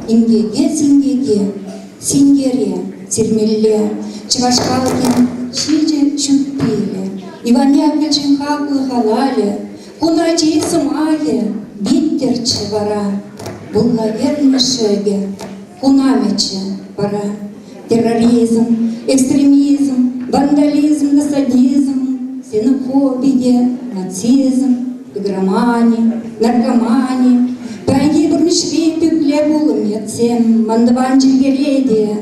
инкеке-синкеке, синкере сирмелле. Чӑваш халӑхӗн ҫичӗ ҫут пилӗ, Иван Яковлевичӑн хаклӑ халалӗ, кун ачи сӑмахӗ виттӗрччӗ вара, вулла ернӗ шӗкӗ хунамӗччӗ вара. Терроризм, экстремизм, вандализм та садизм, ксенофоби те нацизм, игромани, наркомани, паянхи пурнӑҫри пӳкле пулӑм ятсем ман тӑван чӗлхере те,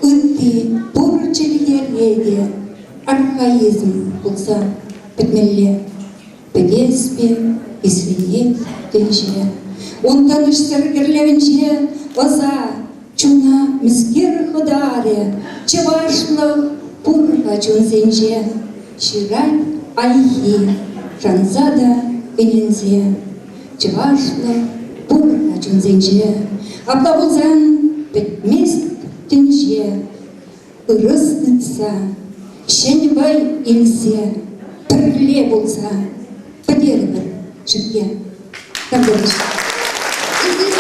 ытти пур чӗлхере те архаизм пулса пӗтмелле. Пӗтес пек исленет тӗнче. Унтан ӗҫсӗр кӗрлевӗнче ӑса, чуна мӗскер хӑтарӗ, чӑвашлӑх пур-ха чунсенче. Ҫырать Айхи, шанса та ӗненсе. Чӑвашлӑх пур-ха чунсенче. Апла пулсан пӗтмест тӗнче. Ырӑс тытса, ҫӗн вӑй илсе, пӗрле пулса пӗтерӗпӗр чӗлхе. Тавтапуҫ. Эсир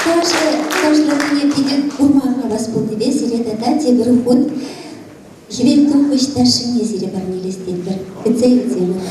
ташӑ ташланине питӗ курма хавас пулнипе сире тата тепӗр хут хӗвел тухӑҫ ташшине сире парнелес тетпӗр. Кӗтсе илсемӗр.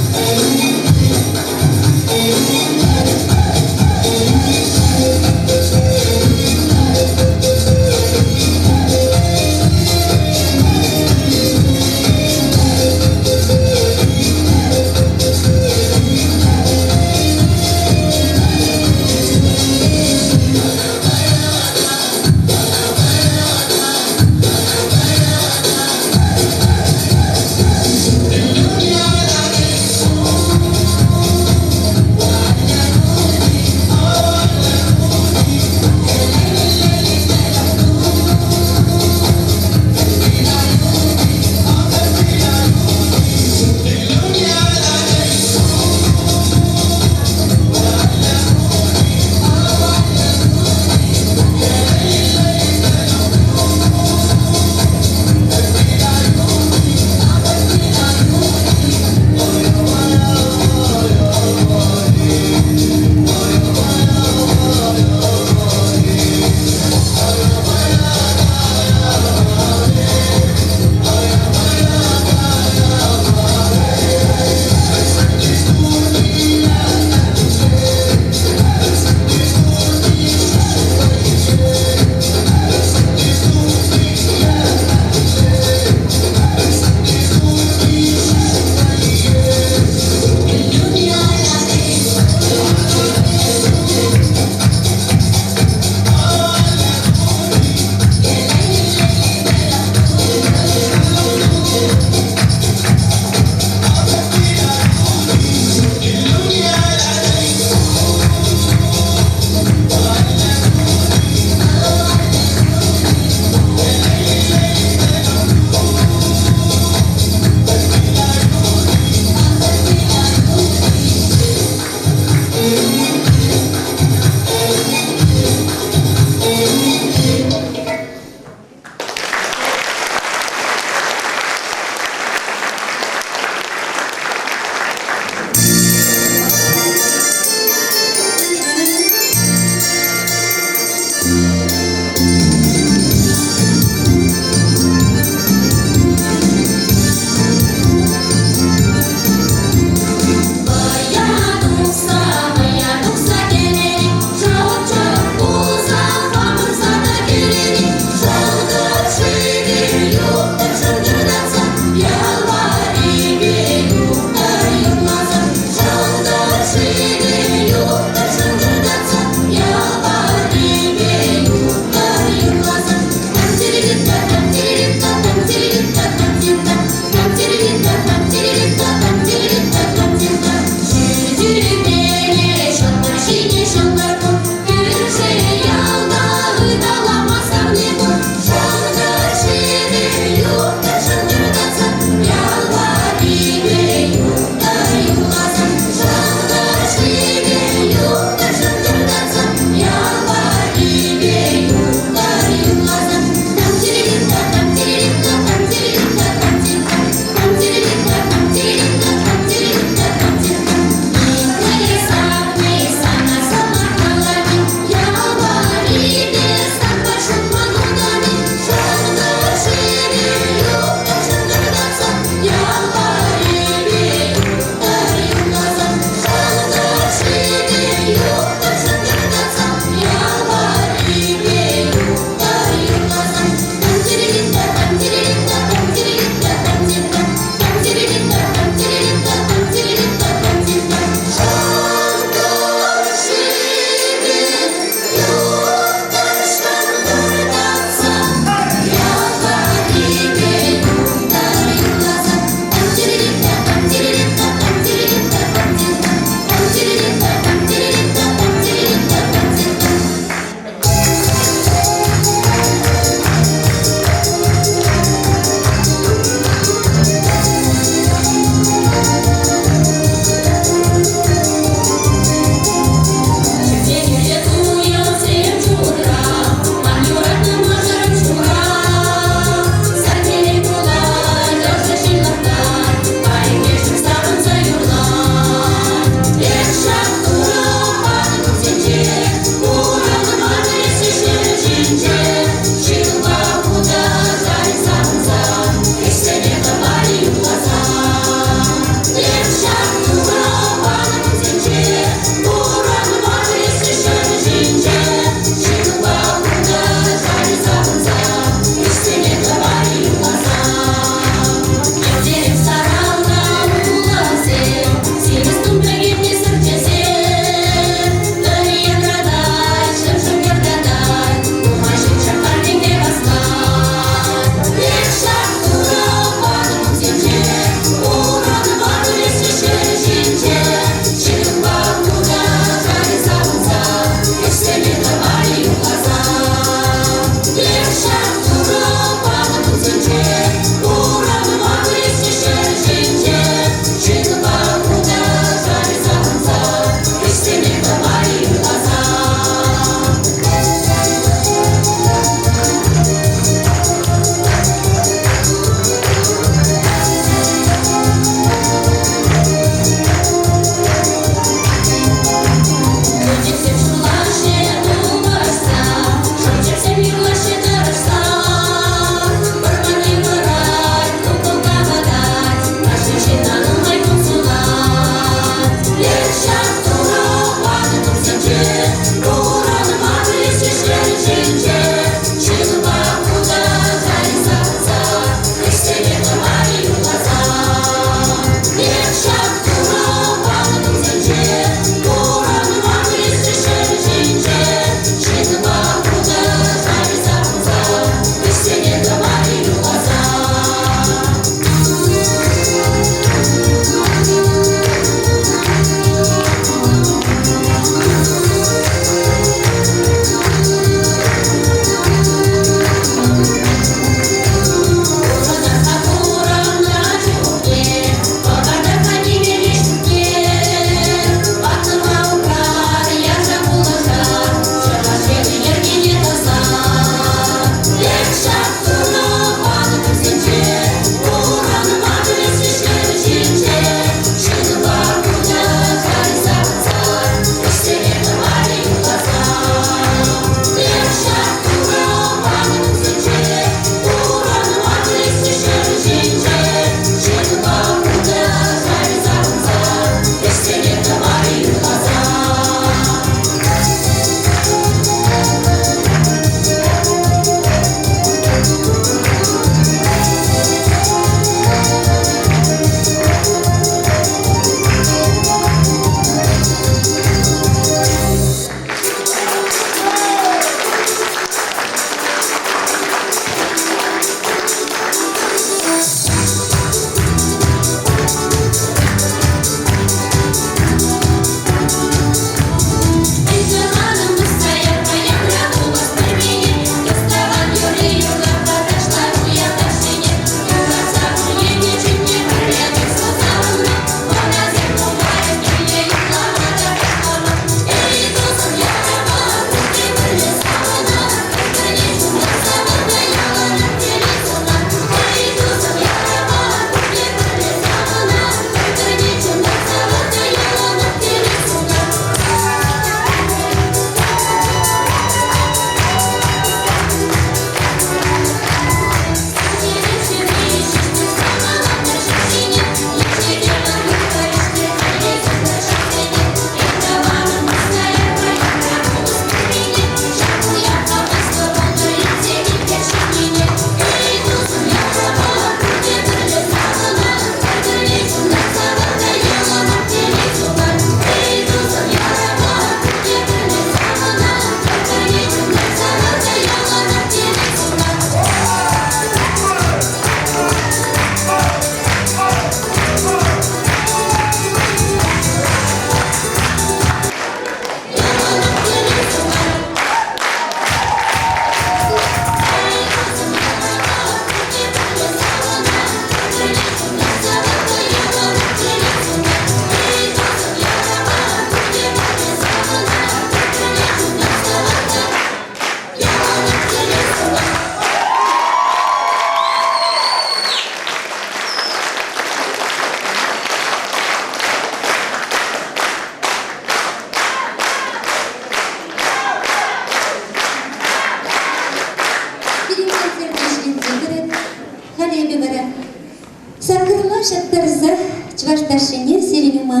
Чӑваш ташшине сирӗн ума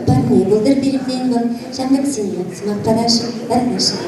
парне пултӑр пирӗнтен вӑл ҫамрӑксене сӑмах парасшӑн, парнешӗн.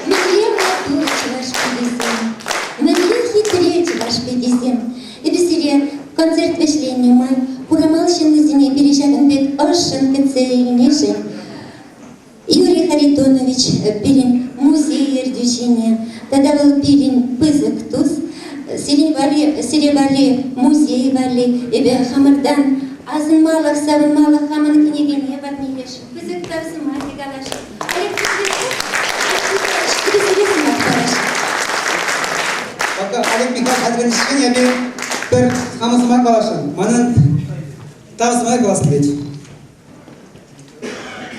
Мӗнле маттур чӑваш пикисем, мӗнле хитре чӑваш пикисем. Эпӗ сире концерт вӗҫленнӗ май Хурамал ҫыннисене пире ҫакӑн пек ӑшшӑн кӗтсе илнишӗн Юрий Харитонович пирӗн музей ертӳҫине тата вӑл пирӗн пысӑк тус, сирӗн валли, сире валли музей валли эпӗ хамӑртан асӑнмалӑх, савӑнмалӑх хамӑн кӗнекене парнелесшӗн. Пысӑк тав сӑмахӗ каласшӑн. Олег Петрович, сӑмах парасшӑн. Пока Олег Михайлович хатӗрлениччен эпӗ пӗр хамӑн сӑмах каласшӑн. Манӑн тав сӑмахӗ калас килет.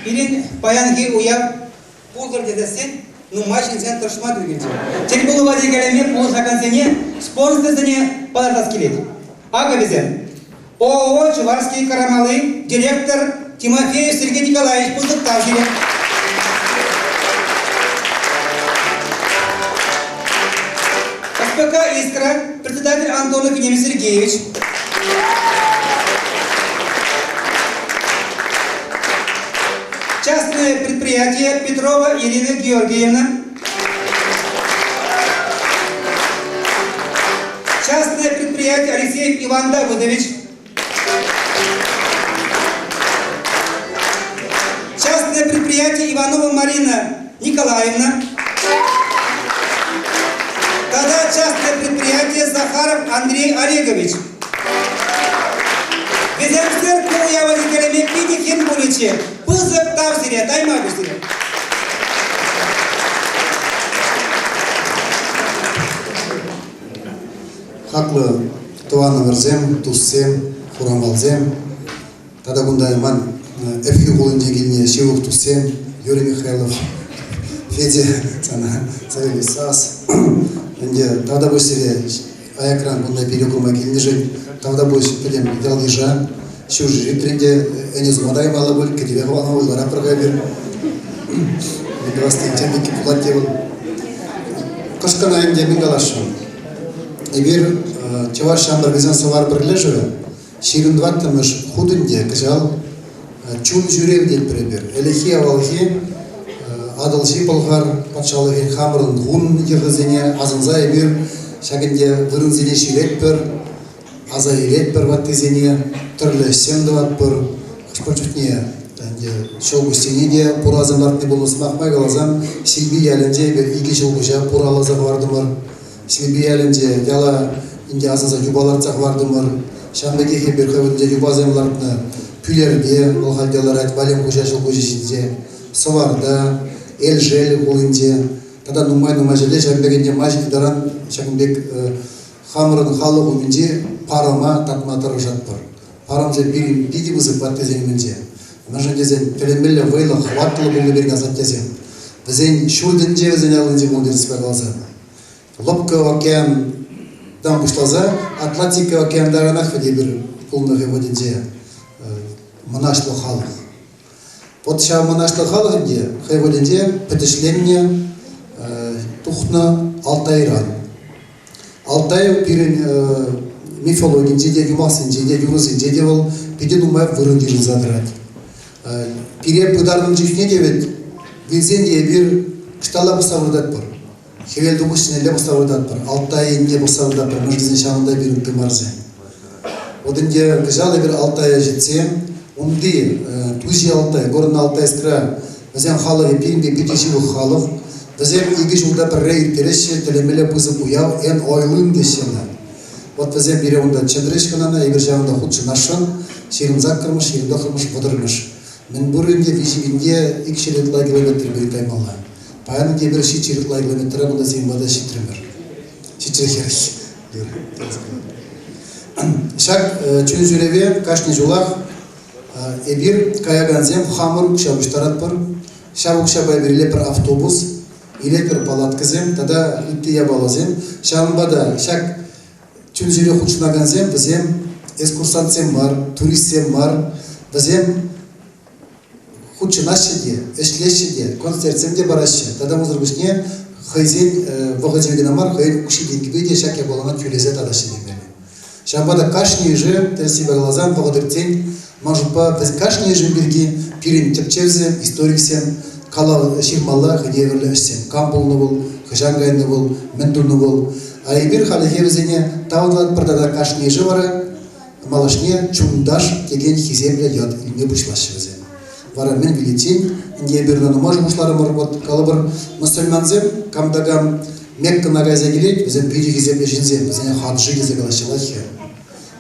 Пирӗн паянхи уяв пултӑр тесессӗн нумай ҫынсен тӑрӑшма тӳр килчӗ. Тӗлпулӑва йӗркелеме пулӑшакансене, спонсорсене палӑртас килет. Акӑ вӗсем. ООО «Чувашские Карамалы» директор Тимофеев Сергей Николаевич пысӑк тав сире. СПК «Искра» председатель. Антонов Вениамин Сергеевич. Частное предприятие Петрова Ирина Георгиевна. Частное предприятие Алексеев Иван Давыдович. Частное предприятие Иванова Марина Николаевна. Тата частное предприятие Захаров Андрей Олегович. Вӗсемсӗр ку уява йӗркелеме питӗ хӗн пулӗччӗ. Пысӑк тав сире, тайма сире. Хаклӑ тӑванӑмӑрсем, туссем, хурамалсем тата кунта ман Ӗпхӳ хулинче килнӗ ҫывӑх туссем Юрий Михайлов, Федя сана Савелий Сас. Ӗнтӗ тавтапуҫ сире аякран кунта пире курма килнӗшӗн. Тавтапуҫ пӗтӗм ял-йыша. Ҫурҫӗр ҫитрӗн те ӗне сума та каймалла пуль, кӗтӗве хӑвалама пуль, ларатпӑр-ха эпир. Мӗн тӑвас тен, тем пекки пулать те вӑл. Кӑшкӑна ӗнтӗ мӗн каласшӑн? Эпир чӑваш ҫамрӑкӗсен Сӑвар пӗрлешӗвӗ 24-мӗш хут ӗнтӗ кӑҫал чун ҫӳрев тетпӗр эпир. Ӗлӗкхи авалхи Атӑлҫи Пӑлхар патшалӑхӗн хамӑрӑн хун йӑхӗсене асӑнса эпир ҫак ӗнтӗ вырӑнсене ҫӳретпӗр, аса илетпӗр ваттисене, тӗрлӗ ӗҫсем тӑватпӑр. Хӑш-пӗр чухне ӗнтӗ ҫӑлкуҫсене те пурасем лартни пулнӑ. Сӑмах май каласан, Силпи ялӗнче эпир икӗ ҫӑлкуҫа пураласа хӑвартӑмӑр. Силпи ялӗнче яла ӗнтӗ асӑнса юпа лартса хӑвартӑмӑр. Ҫавӑн пекех эпир хӑвӑнче юпасем лартнӑ Пӳлерте, вӑл халь те ларать, Валем хуҫа ҫӑлкуҫӗ ҫинче, Сӑварта, Элшел хулинче тата нумай-нумай ҫӗрте ҫавӑн пек ӗнтӗ май ҫитнӗ таран ҫакӑн пек хамӑрӑн халӑх умӗнче парӑма татма тӑрӑшатпӑр. Парӑмсем пирӗн питӗ пысӑк ваттисен умӗнче. Мӗншӗн тесен тӗлӗнмелле вӑйлӑ, хӑватлӑ пулнӑ пирӗн асаттесем. Вӗсен ҫуртӗнче вӗсен аллинче пулнӑ тесе каласан. Лӑпкӑ океантан пуҫласа Атлантика океан таранах вӗт эпир пулнӑ хӑй вӑхӑтӗнче мӑнаҫлӑ халӑх. Вот ҫав мӑнаҫлӑ халӑх ӗнтӗ хӑй вӑхӑтӗнче пӗтӗҫленнӗ, тухнӑ Алтайран. Алтай пирӗн мифологинче те, юмахсенче те, юрӑсенче те вӑл питӗ нумай вырӑн йышӑнса тӑрать. Пире пытарнӑ чухне те вӗт вилсен те эпир ӑҫталла пӑхса выртатпӑр? Хӗвел тухӑҫнелле пӑхса выртатпӑр, Алтай енне пӑхса выртатпӑр, мӗншӗн тесен ҫавӑнта пирӗн тымарсем. Вот ӗнтӗ кӑҫал эпир Алтая ҫитсе унти Туҫи Алтай, Горно-Алтайскра вӗсен халӑхӗ пирӗнпе питӗ ҫывӑх халӑх. Вӗсем икӗ ҫулта пӗрре ирттереҫҫӗ тӗлӗнмелле пысӑк уяв Эн Ойлын теҫҫӗ ӑна. Вот вӗсем пире унта чӗнрӗҫ хӑнана, эпир ҫавӑнта хутшӑнасшӑн. 28-мӗш, 29-мӗш, 30-мӗш. Мӗнпур ӗнтӗ виҫӗ пинте икҫӗр ытла километр пирки каймалла. Паян ӗнтӗ эпир ҫиччӗ ытла километра кунта сирӗн пата ҫитрӗмӗр. Ҫиччӗ хӗрӗх. Ҫак чун-ҫӳреве кашни ҫулах эпир каякансем хамӑр укҫа пуҫтаратпӑр. Ҫав укҫапа эпир илетпӗр автобус, илетпӗр палаткӑсем тата ытти япаласем. Ҫавӑнпа та ҫак чун-чӗре хутшӑнакансем вӗсем экскурсантсем мар, туристсем мар, вӗсем хутшӑнаҫҫӗ те, ӗҫлеҫҫӗ те, концертсем те параҫҫӗ. Тата унсӑр пуҫне хӑйсен вӑхӑчӗпе кӑна мар, хӑйӗн укҫи-тенкипе те ҫак япалана тӳлесе татаҫҫӗ темелле. Ҫавӑнпа та кашнийӗшӗ, тӗрӗссипе каласан, вӑхӑт иртсен, ман шутпа, кашнийӗшӗн пирки пирӗн тӗпчевсем, историксем калав ҫырмалла хӑйне евӗрлӗ ӗҫсем. Кам пулнӑ вӑл, хӑҫан кайнӑ вӑл, мӗн тунӑ вӑл. А эпир хальлӗхе вӗсене тав тӑватпӑр тата кашнийӗшӗ вара малашне чунташ текен хисеплӗ ят илме пуҫлаҫҫӗ вӗсем. Вара мӗн виличчен ӗнтӗ эпир ӑна нумай шухӑшларӑмӑр, вот калӑпӑр, мӑсӑльмансем кам та кам Меккӑна кайса килет, вӗсем питӗ хисеплӗ ҫынсем, вӗсене хаджи тесе калаҫҫӗ лайӑх.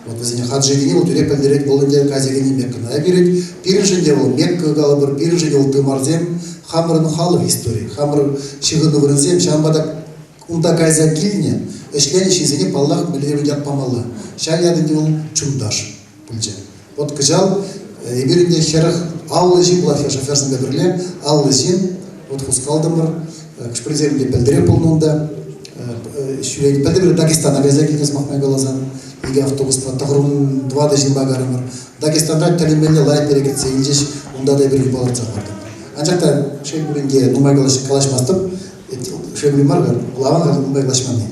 Вот вӗсене хаджи тени вӑл тӳрех пӗлтерет, вӑл ӗнтӗ кайса килни Меккӑна килет. Пирӗншӗн те вӑл Мекка калӑпӑр, пирӗншӗн те вӑл тымарсем, хамӑрӑн халӑх историйӗ, хамӑр ҫыхӑннӑ вырӑнсем, ҫавӑнпа та унта кайса килнӗ, ӗҫленӗ ҫынсене, паллах, мӗнле ят памалла. Ҫав ят ӗнтӗ вӑл чунташ пулчӗ. Вот кӑҫал эпир ӗнтӗ 40 50 ҫын пулать шоферсемпе пӗрле 50 ҫын вот хускалтӑмӑр. Хӑш-пӗрисем те пӗлтӗрех пулнӑ унта. Ҫӳрен пӗлтӗр Дагестана кайса килнӗ сӑмах май каласан. Икӗ автобуспа тӑхӑрвун ҫынпа карӑмӑр. Дагестанра тӗлӗнмелле лайӑх пире кӗтсе илчӗҫ. Унта та эпир палӑртса хӑвартӑмӑр. Анчах та шел пулин те нумай калаҫмастӑп. Шел пулин мар, лаван нумай калаҫманни.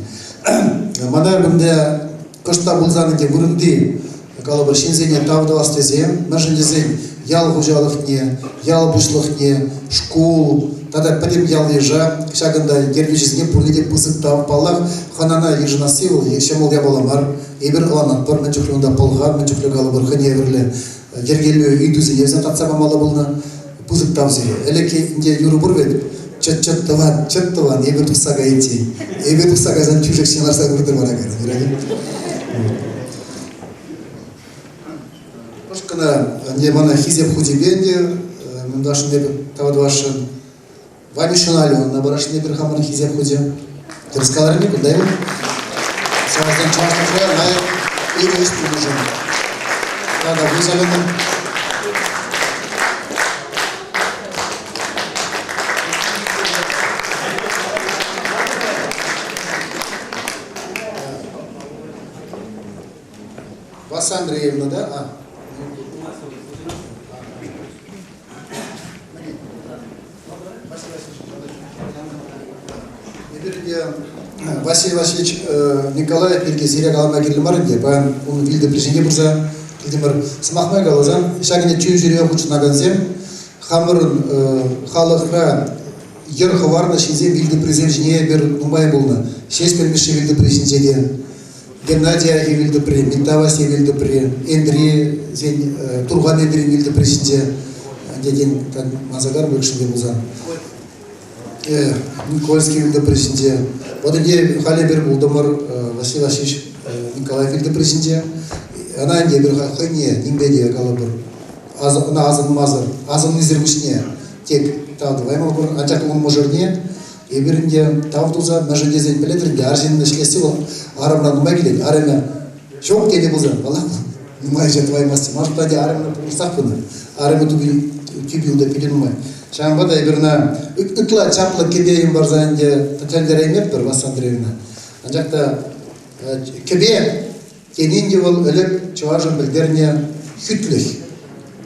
Мана кунта. Кӑшт та пулсан ӗнтӗ вырӑнти, калӑпӑр, ҫынсене тав тӑвас тесе, мӗншӗн тесен ял хуҫалӑхне, ял пуҫлӑхне, шкул тата пӗтӗм ял-йыша ҫакӑнта ертӳҫӗсене пурне те пысӑк тав. Паллах, хӑнана йышӑнасси вӑл ҫӑмӑл япала мар. Эпир ӑнланатпӑр, мӗн чухлӗ унта пӑлхав, мӗн чухлӗ калӑпӑр хӑйне евӗрлӗ йӗркелӳ ыйтусене вӗсем татса памалла пулнӑ. Пысӑк тав сире. Ӗлӗк ӗнтӗ юрӑ пур вӗт. Чӑт-чӑт тӑван, чӑт тӑван, эпир тухса кайиччен. Эпир тухса кайсан тӳшек ҫине ларса куртӑр вара кайран, юрать-и? Кӑшт кӑна ӗнтӗ мана хисеп хучӗпе ӗнтӗ мӑнташӑн эпӗ тав тӑвасшӑн. Ванюшӑн Аленӑна парасшӑн эпир хамӑрӑн хисеп хучӗ. Тӗрӗс каларӑм-и кунта-и? Чӑвашсен чӑвашлӑхра лайӑх ырӑ ӗҫ тунӑшӑн. Тата пуҫ Алена. Васа Андреевна, да? А. Эпир те Василий Васильевич Николаев пирки сире калама кирлӗ мар ӗнтӗ. Паян ун вилтӑпри ҫине пырса килтӗмӗр. Сӑмах май каласан, ҫак ӗнтӗ чун-чӗре хутшӑнакансем хамӑрӑн халӑхра йӗр хӑварнӑ ҫынсен вилтӑприсем ҫине эпир нумай пулнӑ. Ҫеҫпӗл Мишши вилтӑпри ҫинче те, Геннадий Айхи вилтӑпри, Митта Ваҫли вилтӑпри, Эндрисен, Турхан Эндрин вилтӑпри ҫинче тен манса кармӑк те пулсан. Никольский вилтӑпри ҫинче. Вот ӗнтӗ халӗ эпир пултӑмӑр Василий Васильевич Николаев вилтӑпри ҫинче. Ӑна ӗнтӗ эпир хӑйне нимпе те калӑпӑр. Ӑна асӑнмасӑр, асӑннисӗр пуҫне тек тав тӑваймӑпӑр. Анчах ун мӑшӑрне Эпир ӗнтӗ тав туса, мӗншӗн тесен пӗлетӗр ӗнтӗ, арҫын ӗҫлесси вӑл арӑмран нумай килет. Арӑмӗ ҫук тенӗ пулсан, паллах, нумай ӗҫе тӑваймасть. Ман шутпа ӗнтӗ арӑмне пулӑшсах пынӑ. Арӑмӗ тӳпи унта питӗ нумай. Ҫавӑнпа та эпир ӑна ытла чаплӑ кӗпе-йӗм парса ӗнтӗ тӗлӗнтереймеппӗр Васса Андреевна. Анчах та кӗпе Тенин те вӑл ӗлӗк чӑвашӑн пӗлтернӗ хӳтлӗх.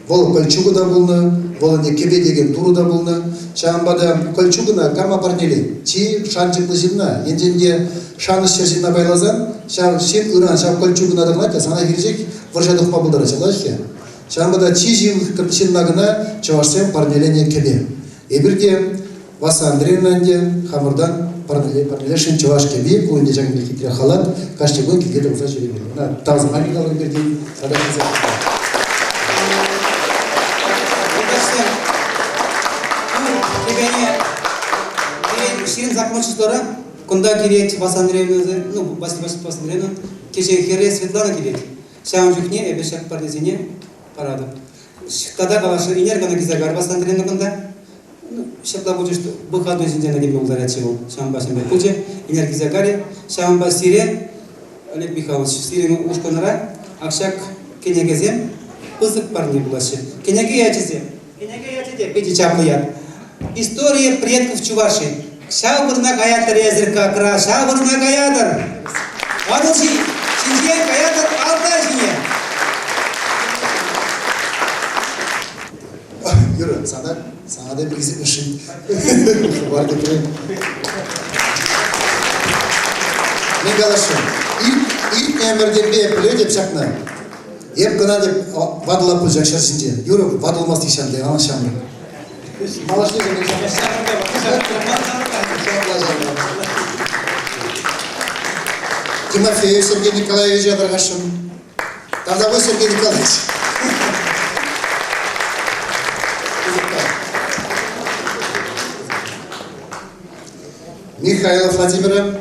Вӑл кольчуга та пулнӑ, вӑл ӗнтӗ кӗпе текен турӑ та пулнӑ. Ҫавӑнпа та кольчугӑна кама парнелет? Чи шанчӑклӑ ҫынна. Енчен те шанӑҫсӑр ҫынна пайласан, ҫав ҫын ыран ҫав кольчугӑна тӑхӑнать те сана хирӗҫех вӑрҫа тухма пултарать, ҫапла-ҫке? Ҫавӑнпа та чи ҫывӑх ҫынна кӑна чӑвашсем парнеленӗ кӗпе. Эпир те Васса Андреевна ӗнтӗ хамӑртан парнелесшӗн чӑваш кӗпи, ку ӗнтӗ ҫакӑн пек хитре халат, кашни кун килте тухса ҫӳремелле. Ӑна тав сӑмахӗ калӑр пиртен тата хисеп. Юлташсем, ку кӗпене пирӗн закон числора кунта килет Васса Андреевна, ну, Василий Андреевна, кӗҫӗн хӗрӗ Светлана килет. Ҫавӑн чухне эпӗ ҫак парнесене паратӑп. Тата каласшӑн, ӗнер кӑна килсе кайрӗ Васса Андреевна кунта. Ҫапла пулчӗ, что выходной ҫинчен килме пултаратчӗ вӑл. Ҫавӑнпа ҫын пек пулчӗ. Ӗнер килсе кайрӗ. Ҫавӑнпа сире, Олег Михайлович, сирӗн ушкӑнра ак ҫак кӗнекесем пысӑк парне пулаҫҫӗ. Кӗнеке ячӗсем. Кӗнеке ячӗ те питӗ чаплӑ ят. История предков Чувашии. Ҫав вырӑна каятӑр эсир какра, ҫав вырӑна каятӑр. Атӑл ҫинче каятӑр Алтай ҫине. Юра, сана, сана та хисеплешӗн. Хыпар тепре. Мен каласшӑн, иртнӗ ӗмӗртенпе пӗлетӗп ҫакна. Эп кӑна теп ватӑла пулчӗ ҫӗр ҫинче. Юра ватӑлмасть нихҫан те, ана ҫамрӑк. Малашне Тимофеев Сергей Николаевича тархасшӑн. Тавтапуҫ, Сергей Николаевич. Михайлов Владимира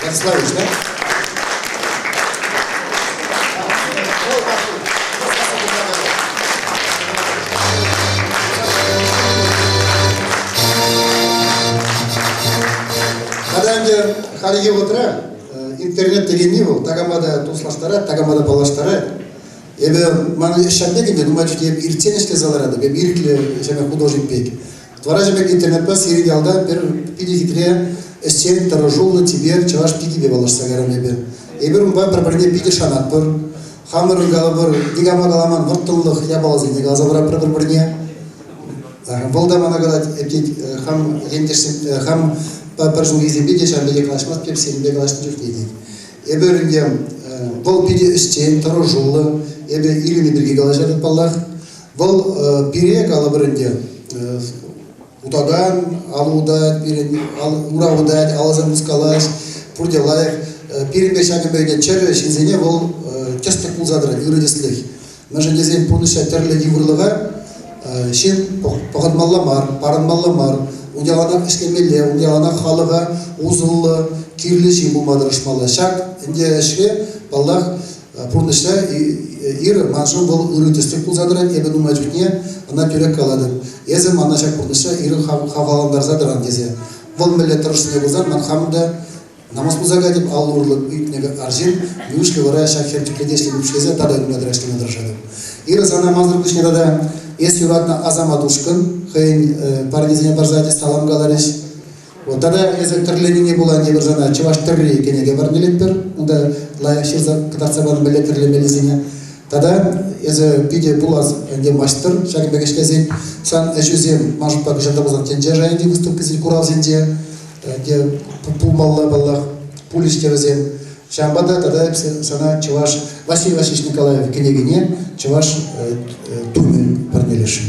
Владиславович, да? Тата ӗнтӗ хальхи вӑхӑтра интернет текенни вӑл такама та туслаштарать, такама та паллаштарать. Эпӗ ман ӗҫ ҫак пек ӗнтӗ, нумай чухне эп иртсен ӗҫлесе ларатӑп, эп ирӗклӗ ҫамрӑк художник пек. Вара пек интернетпа сирӗн ялта пӗр питӗ хитре, ӗҫчен, тӑрӑшуллӑ, чипер чӑваш пикипе паллашса кайрӑм эпӗ. Эпир унпа пӗр-пӗрне питӗ шанатпӑр. Хамӑрӑн калӑпӑр, никама каламан вӑрттӑнлӑх япаласене каласа паратпӑр пӗр-пӗрне. Вӑл та мана калать, эп тет, хам ентешсем, хам пӗр ҫулхисемпе те ҫавӑн пекех калаҫмастӑп, эп сирӗнпе калаҫнӑ чухне тет. Эпир ӗнтӗ вӑл питӗ ӗҫчен, тӑрӑшуллӑ. Эпӗ Ирина пирки калаҫатӑп паллах. Вӑл пире калӑпӑр ӗнтӗ утакан алӑ утать, пирӗн ура утать, алӑсем мускалаҫ, пурте лайӑх. Пирӗнпе ҫакӑн пек чӗрӗ ҫынсене вӑл тӗслӗх пулса тӑрать, ырӑ тӗслӗх. Мӗншӗн тесен пурнӑҫра тӗрлӗ йывӑрлӑха ҫын пӑхӑнмалла мар, парӑнмалла мар. Ун яланах ӗҫлемелле, ун яланах халӑха усӑллӑ, кирлӗ ҫын пулма тӑрӑшмалла. Ҫак ӗнтӗ ӗҫре, паллах, пурнӑҫра ир маншӑн вӑл ырӑ тӗслӗх пулса тӑрать. Эпӗ нумай чухне ӑна тӳрех калатӑп. Эсӗ мана ҫак пурнӑҫра ырӑ хавхалантарса тӑран тесе. Вӑл мӗнле тӑрӑшнине курсан ман хамӑн та намӑс пулса кайтӑм, алӑ урлӑ ӳкнӗ арҫын ниушлӗ вара ҫак хӗр тӳплетеслӗ ӗҫлесе тата нумай тӑрӑшнине тӑрӑшатӑп. Ира сана мансӑр пуҫне тата эс юратнӑ Асамат ушкӑн хӑйӗн парнисене парса салам каларӗҫ. Вот тата эсӗ тӗрленине пула тепӗр сана чӑваш тӗрри кӗнеке парнелетпӗр. Унта лайӑх ҫырса кӑтартса панӑ мӗнле тӗрлемеллисене. Тата эсӗ питӗ пулас ӗнтӗ маҫтӑр ҫакӑн пек ӗҫлесен. Сан ӗҫӳсем ман шутпа кӑҫал та пулсан тӗнче шайӗнчи выставкӑсен куравсенче те пулмалла паллах, пулӗҫ те вӗсем. Ҫавӑнпа та тата сана чӑваш Василий Васильевич Николаев кӗнекине чӑваш тумӗ парнелесшӗн.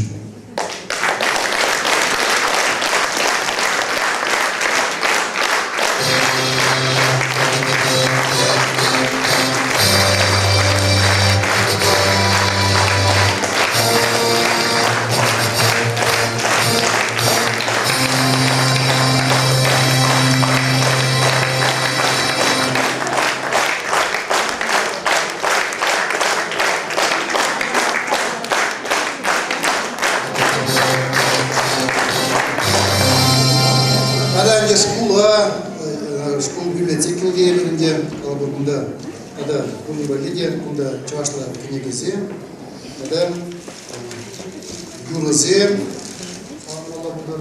Тата ӗнтӗ шкула, шкул библиотекин те ӗнтӗ, калӑпӑр кунта тата кун валли те кунта чӑвашла кӗнекесем тата юрӑсем каламалла пултӑр.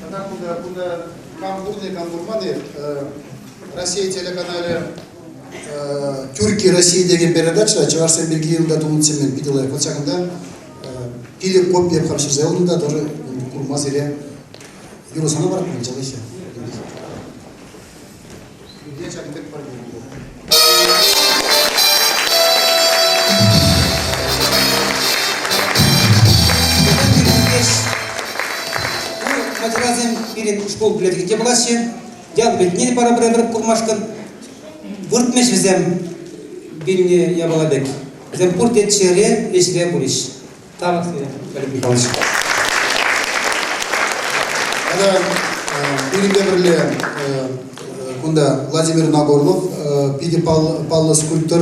Тата кунта, кунта кам курнӑ, кам курман-и, Россия телеканалӗ Тюрки России текен передача чӑвашсем пирки унта тунӑччӗ питӗ лайӑх. Вот ҫакӑнта пилӗк копи хам ҫырса юлнӑ та тоже курма сире юрӑсана паратман чалӑхӗ. Ҫакӑн пек парне Материалсем пирӗн шкул библиотекинче пулаҫҫӗ. Ял пӗтнин пара-пӗр курмашкӑн выртмӗҫ вӗсем вилнӗ япала пек. Вӗсем пурте чӗре ӗҫре пулӗҫ. Тавах сире, Олег Михайлович. Тата пирӗнпе пӗрле кунта Владимир Нагорнов питӗ паллӑ скульптор,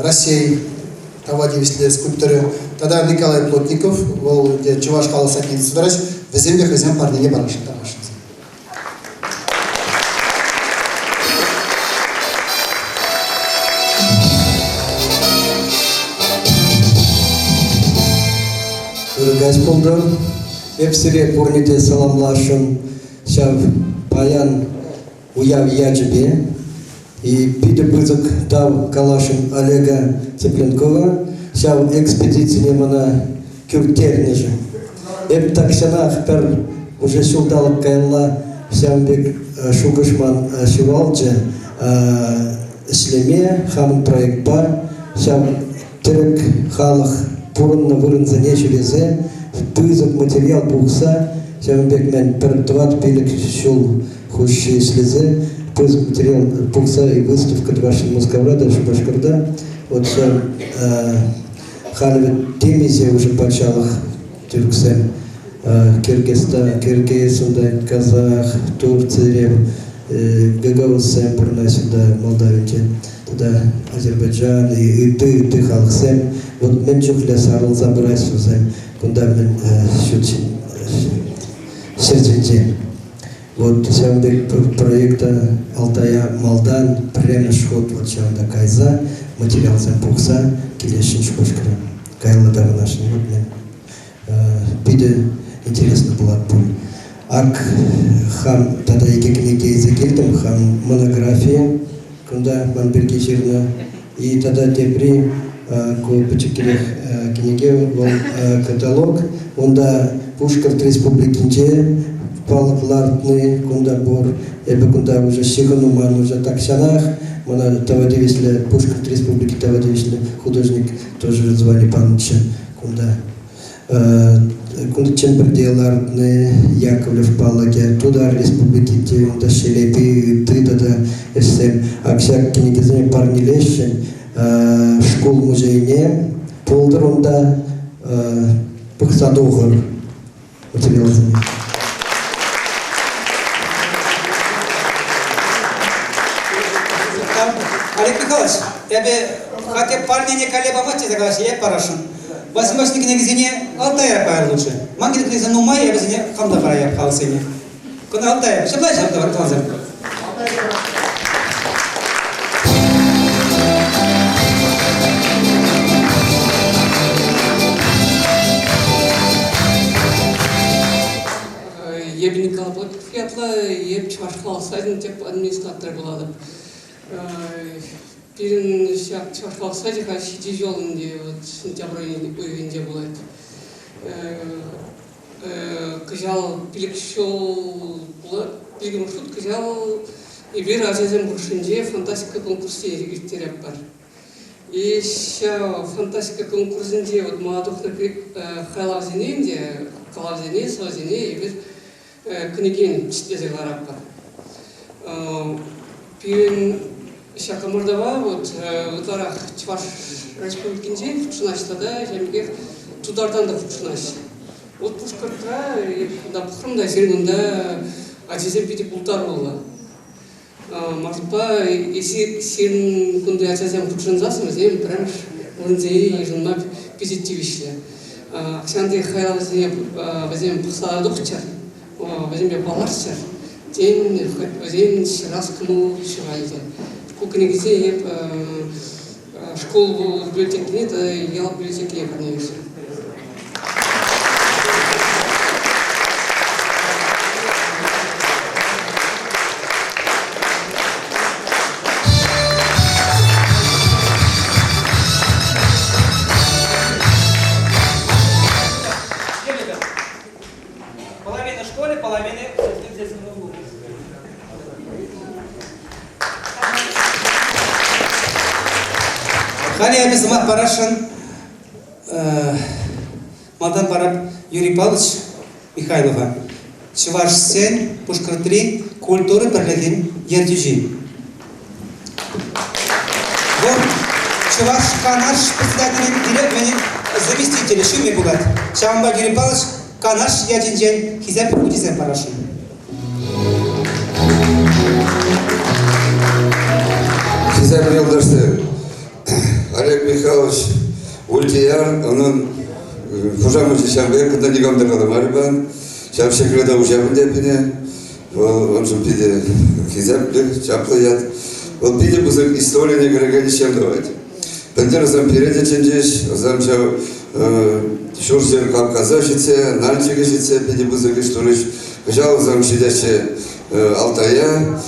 Раҫҫей тава тивӗҫлӗ скульпторӗ тата Николай Плотников, вӑл чӑваш халӑх сатне тӑрать, вӗсем те хӑйсен парнине парасшӑн. Ырӑ каҫ пултӑр. Эп сире пурне те саламласшӑн ҫав паян уяв ячӗпе. И питӗ пысӑк тав каласшӑн Олега Цыпленкова ҫав экспедицине мана кӳртернӗшӗн. Эп тахҫанах пӗр уже ҫулталӑк каялла ҫавӑн пек шухӑш ман ҫуралчӗ ӗҫлеме хамӑн проектпа ҫав тӗрӗк халӑх пурӑннӑ вырӑнсене ҫӳресе пысӑк материал пухса ҫавӑн пек мӗн пӗр тӑват-пилӗк ҫул хушши ӗҫлесе пысӑк материал пухса и выставка тӑвасшӑн Мускавра та Шупашкарта. Вот ҫав халӗ вӗт темиҫе уже патшалӑх тюрксем Киргизстан, Киргиз, унта Казах, Турцире, гагаузсем пурӑнаҫҫӗ унта Молдавинче, тата Азербайджан и ытти ытти халӑхсем. Вот мӗн чухлӗ сарӑлса пыраҫҫӗ вӗсем кунта мӗн ҫут ҫӗр ҫинче. Вот ҫавӑн пек проекта Алтая малтан пӗрремӗш хут вот ҫавӑнта кайса материалсем пухса килеҫҫӗ Шупашкара. Каялла таврӑнаҫҫӗ. Вот мен питӗ интересно пулать пуль. Ак хам тата икӗ кӗнеке илсе килтӗм. Хам монография кунта ман пирки ҫырнӑ. И тата тепри ку пӗчӗккӗрех. кӗнеке вӑл каталог. Унта Пушкӑрт Республикинче палӑк лартни кунта пур. Эпӗ кунта уже ҫыхӑну ман уже тахҫанах. Мана тава тивӗҫлӗ Пушкӑрт Республики тава тивӗҫлӗ художник тоже звали панӑччӗ кунта. Кунта Чӗмпӗрте лартнӑ Яковлев палӑкӗ, Тутар Республикинче унта Шелепи, ытти тата ӗҫсем. Ак ҫак кӗнекесене парнелеҫҫӗ шкул музейне. Пултӑр унта пӑхса тухӑр материалсене. Олег Михайлович, эпӗ хотя парнене калле памасть тесе калаҫҫӗ, эп парасшӑн. Васимашни кӗнекисене Алтайра пайӑр лучше. Ман кӗнекесем нумай, эпӗ вӗсене хам та параяп халӑхсене. Кӑна Алтая, ҫапла ҫав тӑвансем. Эпӗ Николай Плотников ятлӑ, эп Чӑваш халӑх сайчӗн тӗп администраторӗ пулатӑп. Пирӗн ҫак Чӑваш халӑх сайчӗ халь ҫичӗ ҫул ӗнтӗ, вот сентябрь уйӑхӗнче пулать. Кӑҫал 5 ҫул пилӗкмӗш хут кӑҫал эпир ачасем хушшинче фантастика конкурсне ирттеретпӗр. И ҫав фантастика конкурсӗнче вот мала тухнӑ хайлавсене ӗнтӗ, калавсене, сӑвӑсене эпир кӗнекен читлесе кӑларатпӑр. Пирӗн ҫак ӑмӑртӑва вот ытларах Чӑваш Республикинчен хутшӑнаҫҫӗ тата ҫавӑн пекех Тутартан та хутшӑнаҫҫӗ. Вот Пушкӑртра эп кунта пӑхрӑм та сирӗн кунта ачасем питӗ пултаруллӑ. Мартпа эсир сирӗн кунти ачасем хутшӑнсассӑн вӗсем пӗрремӗш вырӑнсене йышӑнма питӗ тивӗҫлӗ. Ҫавӑнти хайлавсене вӗсем пӑхса тухчӑр, вӗсемпе паллашчӑр. Тен, вӗсен ҫырас кӑмӑл ҫуралчӗ. Ку кӗнекесене эп шкул библиотекине тата ял библиотекине парнелесшӗн. Половина в школе, половина в сельском углу. Халӗ эпӗ сӑмах парасшӑн малтан парап Юрий Павлович Михайлова, чӑвашсен Пушкӑртри культура пӗрлӗхӗн ертӳҫи. Вӑл Чӑваш Канаш председателӗн директорӗн заместителӗ ҫумӗ пулать. Ҫавӑнпа Юрий Павлович Канаш ятӗнчен хисеп хучӗсем парасшӑн. Хисеплӗ юлташсем, Олег Михайлович Ультияр, унӑн хушамачӗ ҫав пек, кунта никам та каламарӗ пан. Ҫав секрета уҫа пӗлтернине. Вӑл уншӑн питӗ хисеплӗ, чаплӑ ят. Вӑл питӗ пысӑк историне кӗрекен ӗҫсем тӑвать. Пӗлтӗр ӑсам пире те чӗнчӗҫ, ӑсам ҫав Ҫурҫӗр Кавказа ҫитсе, Нальчике ҫитсе питӗ пысӑк ӗҫ турӗҫ. Кӑҫал ӑсам ҫитеҫҫӗ Алтая.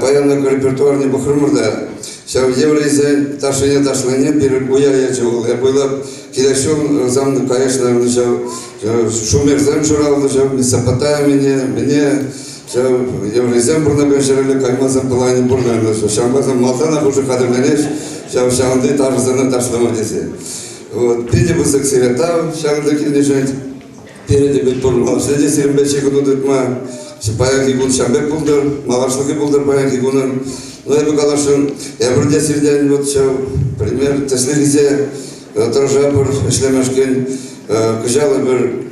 Паян репертуарне пӑхрӑмӑр та, ҫав еврейсен ташшине ташланине пирӗн уя ячӗ вӑл. Эп уйлап килес ҫул ӑсам, конечно, ҫав шумерсем ҫуралнӑ ҫав Месопотамине, мӗне Ҫав еврейсем пурӑнакан ҫӗрелле каймасан планӗ пур, наверное. Ҫавӑнпа малтанах уже хатӗрленеҫ ҫав ҫавӑнти ташӑсене ташлама тесе. Вот, питӗ пысӑк сире тав ҫакӑнта килнӗшӗн. Пире те пит пур малашне те сирӗнпе ҫыхӑну тытма. Паянхи кун ҫав пек пултӑр, малашлӑхӗ пултӑр паянхи кунӑн. Ну, эпӗ каласшӑн, эпир те сиртен вот ҫав пример тӗслӗх илсе тӑрӑшатпӑр ӗҫлемешкӗн. Кӑҫал эпир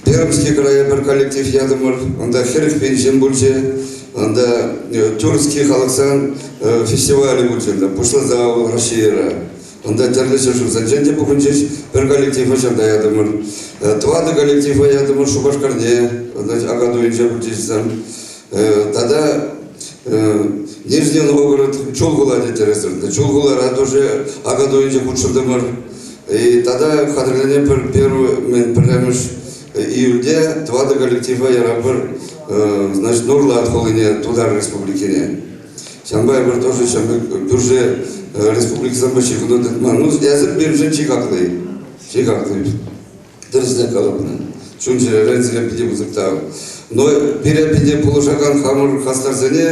Пермский края пӗр коллектив ятӑмӑр. Унта 40 пин ҫын пулчӗ. Унта тюркский халӑхсан фестивалӗ пулчӗ. Пуҫласа Российӑра. Унта тӗрлӗ ҫӗршывсенчен те пухӑнчӗҫ. Пӗр коллектива ҫавна ятӑмӑр. Тӑватӑ коллектива ятӑмӑр Шупашкарне. Акатуйӗнче пулчӗҫ. Тата Нижний Новгород Чулхула теттересӗр. Чулхулара тоже Акатуйӗнче хутшӑнтӑмӑр. И тата хатӗрленетпӗр первый, пӗрремӗш июльте тӑватӑ коллектива ярапӑр, значит, Нурлат хулине, Тутар Республикине. Ҫавӑнпа эпир тоже ҫавӑн пек кӳршӗ республикӑсемпе ҫыхӑну тытма. Ну, эсӗ пирӗншӗн чи хакли. Чи хакли. Тӗрӗсне калӑпнӑ. Чун-чӗререн сире питӗ пысӑк тав. Но пире питӗ пулӑшакан хамӑр хастарсене,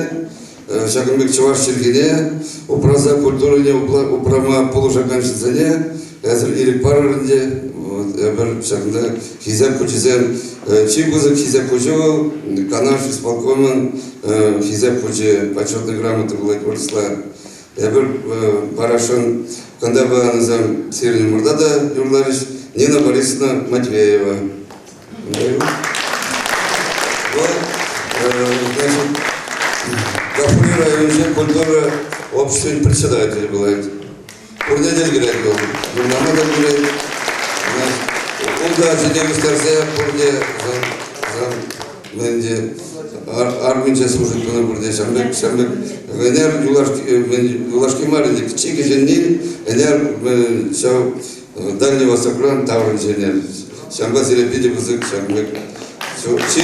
ҫакӑн пек чӑваш чӗлхине упраса культурине упрама пулӑшакан ҫынсене эсир ирӗк парӑр ӗнтӗ. Эпир ҫакӑнта хисеп хучӗсем, чи пысӑк хисеп хучӗ вӑл Канаш исполкомӑн хисеп хучӗ, почетная грамота пулать вырӑсла. Эпир парашӑн кунта пӑханӑсем сирӗн умӑрта та юрларӗҫ. Нина Борисовна Матвеева. Вӑл, значит, Гафури районӗнче культура обществин председателӗ пулать. Пурне те килет вӑл. Юрлама та килет. Унта ачине ӳстерсе пурте мӗнте арминче служить тунӑ пурте ҫамрӑк ҫамрӑк ӗнер юлашки мар ӗнтӗ чи кӗҫӗнни ӗнер ҫав Дальний Востокран таврӑнчӗ ӗнер. Ҫавӑнпа сире питӗ пысӑк ҫамрӑк чи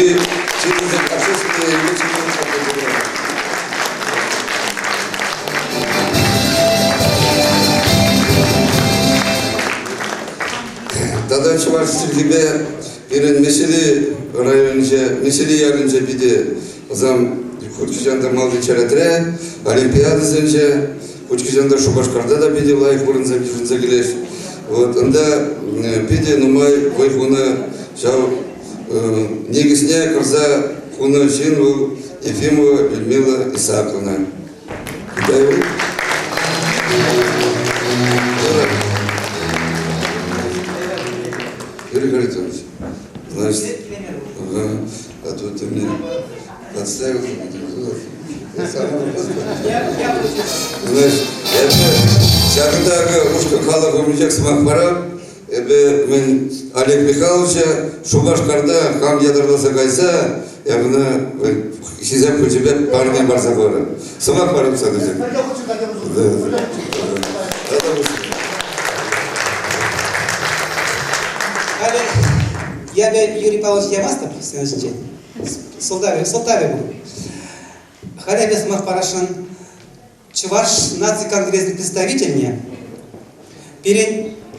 чи пысӑк общественный Тата чӑваш чӗлхипе пирӗн Месели районӗнче, Месели ялӗнче питӗ ӑсам хуть та малти черетре, олимпиадӑсенче, хуть та Шупашкарта та питӗ лайӑх вырӑнсем йышӑнса килеҫ. Вот, ӑнта питӗ нумай вӑй хунӑ ҫав никӗсне кӑрса хунӑ ҫын вӑл Ефимова Людмила Исааковна. Юрий Харитонович, значит, ага, а тут ты мне подставил. Значит, эпӗ ҫакӑнта ушкӑн халӑх умӗнчех сӑмах парам. Эпӗ мӗн Олег Михайловича Шупашкарта хам ятарласа кайса эпӗ ӑна хисеп хучӗпе парне парса хӑварам. Сӑмах парам сана. Халӗ эпӗ Юрий Павлович ямастӑп сцена ҫинчен. Сӑлтавӗ, сӑлтавӗ пур. Халӗ эпӗ сӑмах парасшӑн Чӑваш наци конгресӗн представительне, пирӗн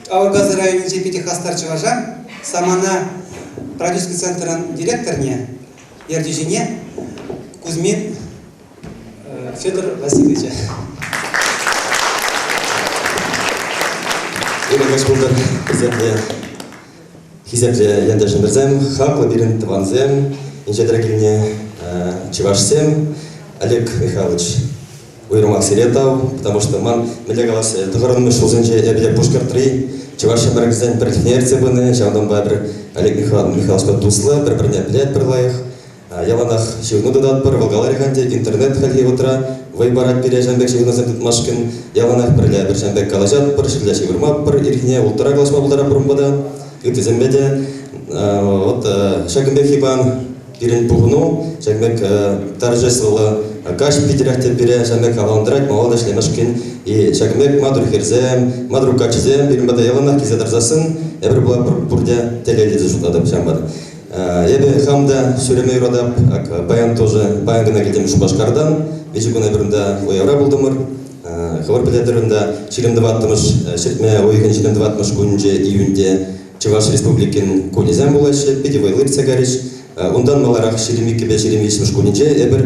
Аургазӑ районӗнчи питӗ хастар чӑваша, Самана продюсерский центрӑн директорне, ертӳҫине Кузьмин Федор Васильевича. Ырӑ каҫ пултӑр, хисеплӗ хисеплӗ ентешӗмӗрсем, хаклӑ пирӗн тӑвансем, инҫетре килнӗ чӑвашсем. Олег Михайлович, уйрӑмах сире тав, потому что ман, мӗнле калас, тӑхӑрӑнмӗш ҫулсенче эпӗ те Пушкӑртри чӑваш ҫамрӑкӗсен пӗрлӗхне ертсе пынӑ, ҫавӑнтанпа эпир Олег Михайловичпа туслӑ, пӗр-пӗрне пӗлетпӗр лайӑх. Яланах ҫыхӑну тытатпӑр, вӑл каларӗ-ха ӗнтӗ, интернет хальхи вӑхӑтра вӑй парать пире ҫавӑн пек ҫыхӑнусем тытмашкӑн. Яланах пӗрле пӗр ҫавӑн пек калаҫатпӑр, ҫӗрле ҫывӑрмаппӑр, ирхине улттӑра калаҫма пултаратпӑр унпа та, ыттисемпе те. Вот ҫакӑн пек хыпан пирӗн пухӑну, ҫакӑн пек торжествӑллӑ каҫ питӗрех те пире ҫавӑн пек хавхалантарать, малалла ӗҫлемешкӗн. И ҫакӑн пек маттур хӗрсем, маттур каччӑсем пирӗн пата яланах килсе тӑрсассӑн эпир пулатпӑр пурте телейлӗ тесе шутлатӑп ҫавӑнпа та. Эпӗ хам та ҫӳреме юратап. Паян тоже, паян кӑна килтӗм Шупашкартан. Виҫӗ кун эпир унта уявра пултӑмӑр. Хӑвӑр пӗлетӗр унта 24-мӗш ҫӗртме уйӑхӗн 24-мӗш кунӗнче июньте Чӑваш Республикин кунӗсем пулаҫҫӗ, питӗ вӑйлӑ иртсе кайрӗҫ. Унтан маларах 22-пе 23-мӗш кунӗнче эпир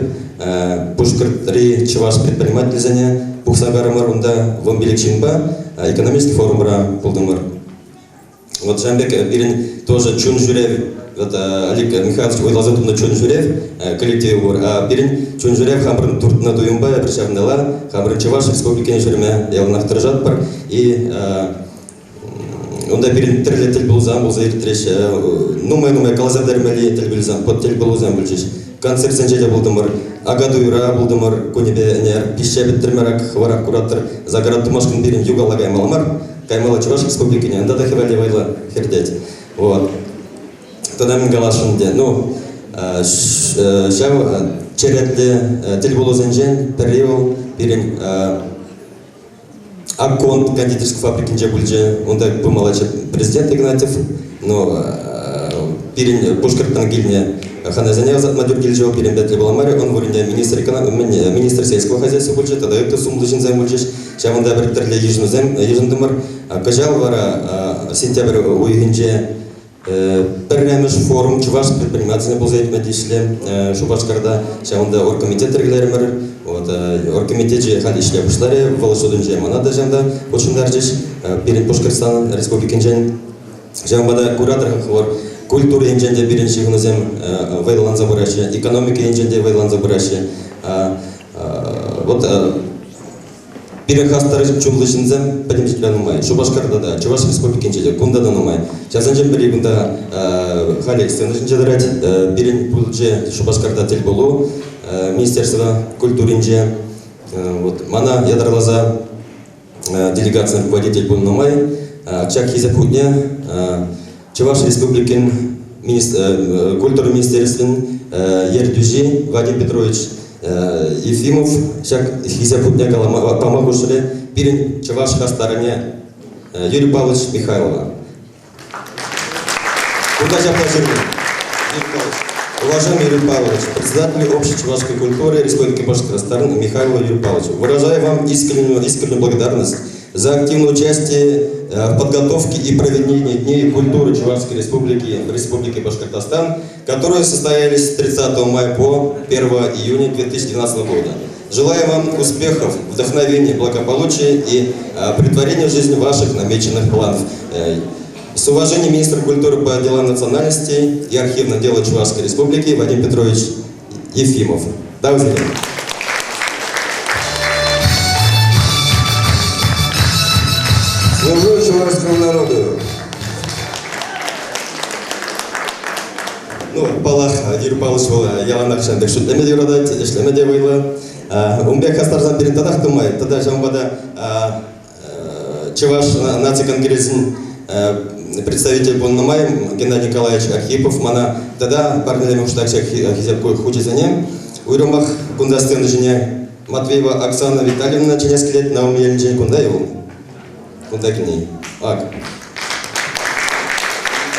Пушкӑртри чӑваш предпринимательсене пухса карӑмӑр. Унта 15 ҫынпа экономический форумра пултӑмӑр. Вот ҫавӑн пек пирӗн тоже чун ҫӳрев, вот Олег Михайлович уйласа тунӑ чун ҫӳрев коллективӗ пур. А пирӗн чун ҫӳрев хамӑрӑн туртнӑ туйӑмпа эпир ҫавӑнталла хамӑрӑн Чӑваш Республикине ҫӳреме яланах тӑрӑшатпӑр. И унта пирӗн тӗрлӗ тӗл пулусем пулса иртрӗҫ. Нумай-нумай каласа пӗтермелли тӗл пулусем, под тӗл пулусем пулчӗҫ. Концертсенче те пултӑмӑр, Акатуйра пултӑмӑр, кунӗпе ӗнер пиҫсе пӗттӗрмерак хӑвӑрах куратӑр. Загород тумашкӑн пирӗн юкалла каймалла мар. Каймалла Чӑваш Республикине, унта та хӗвелле вӑйлӑ хӗртет. Вот. Тата мӗн каласшӑн ӗнтӗ? Ну, ҫав черетлӗ тӗлпулусенчен пӗри вӑл пирӗн Акконд кондитерской фабрикинче пулчӗ. Унта пымаллаччӗ президент Игнатьев. Но пирӗн Пушкӑрттан килнӗ хӑнасене ӑсатма тӳр килчӗ вӑл, пирӗн пӗтлӗ пулмарӗ. Ун вырӑнне министр, министр сельского хозяйства пулчӗ тата ытти сумлӑ ҫынсем пулчӗҫ. Ҫавӑнта пӗр тӗрлӗ йышӑнусем йышӑнтӑмӑр. Кӑҫал вара сентябрь уйӑхӗнче пӗрремӗш форум чӑваш предпринимателӗ пулса иртме тивӗҫлӗ Шупашкарта. Ҫавӑнта оргкомитет йӗркелерӗмӗр. Вот, оргкомитечӗ халь ӗҫле пуҫларӗ. Вӑл шутӗнче мана та ҫавӑнта хутшӑнтарчӗҫ. Пирӗн Пушкӑртстан Республикинчен. Ҫавӑнпа та куратӑр хӑвӑр, культура енчен те пирӗн ҫыхӑнусем вӑйланса пыраҫҫӗ, экономика енчен те вӑйланса пыраҫҫӗ. Вот пирӗн хастар чунлӑ ҫынсем пӗтӗм ҫӗртре нумай. Шупашкарта та, Чӑваш Республикинче те, кунта та нумай. Ҫавсенчен пӗри кунта халӗ сцена ҫинче тӑрать. Пирӗн пулчӗ Шупашкарта тӗлпулу Министерство культуринче. Вот мана ятарласа делегацин руководитель пулнӑ май ҫак хисеп хутне Чӑваш Республикин культура министерствин ертӳҫи Вадим Петрович Ефимов ҫак хисеп хутне пама хушрӗ пирӗн чӑваш хастарне Юрий Павлович Михайлова. Кунта ҫапла ҫырнӑ. Уважаемый Юрий Павлович, председатель Общей чувашской культуры Республики Башкортостан Михаил Юрий Павлович, выражаю вам искреннюю, искреннюю благодарность за активное участие в подготовке и проведении Дней культуры Чувашской Республики в Республике Башкортостан, которые состоялись с 30 мая по 1 июня 2012 года. Желаю вам успехов, вдохновения, благополучия и претворения в жизнь ваших намеченных планов. С уважением, министр культуры по делам национальностей и архивного дела Чувашской Республики Вадим Петрович Ефимов. До свидания. Служу чувашскому народу. Ну, паллах, Юрий Павлович вӑл яланах ҫавӑн пек шӳтлеме те юратать, ӗҫлеме те вӑйлӑ. Ун пек хастарсан пирӗн татах нумай. Тата ҫавӑнпа та Чӑваш наци конгресӗн представитель пулнӑ май Геннадий Николаевич Архипов мана тата парнелеме хушнӑ ҫак хисеп хучӗсене. Уйрӑмах кунта сцена ҫине Матвеева Оксана Витальевна чӗнес килет, Наум Елӗнчен кунта-и вӑл? Кунта килни. Ак.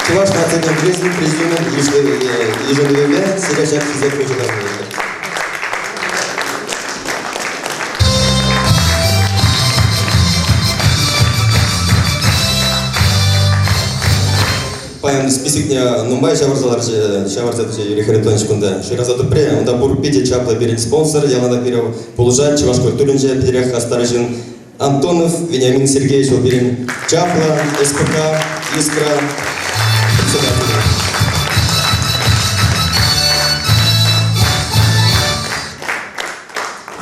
Чӑваш наци конгресӗн президиумӗн йышӑнӑвӗпе сире ҫак хисеп хучӗ парнелетӗп. Паян списокне нумай ҫавӑрса ларчӗ, ҫавӑрса тӑчӗ Юрий Харитонович кунта. Шыраса тупрӗ. Унта пур питӗ чаплӑ пирӗн спонсор, яланах пире пулӑшать, чӑваш культуринче питӗрех хастар ҫын. Антонов Вениамин Сергеевич вӑл пирӗн чаплӑ СПК «Искра» председателӗ.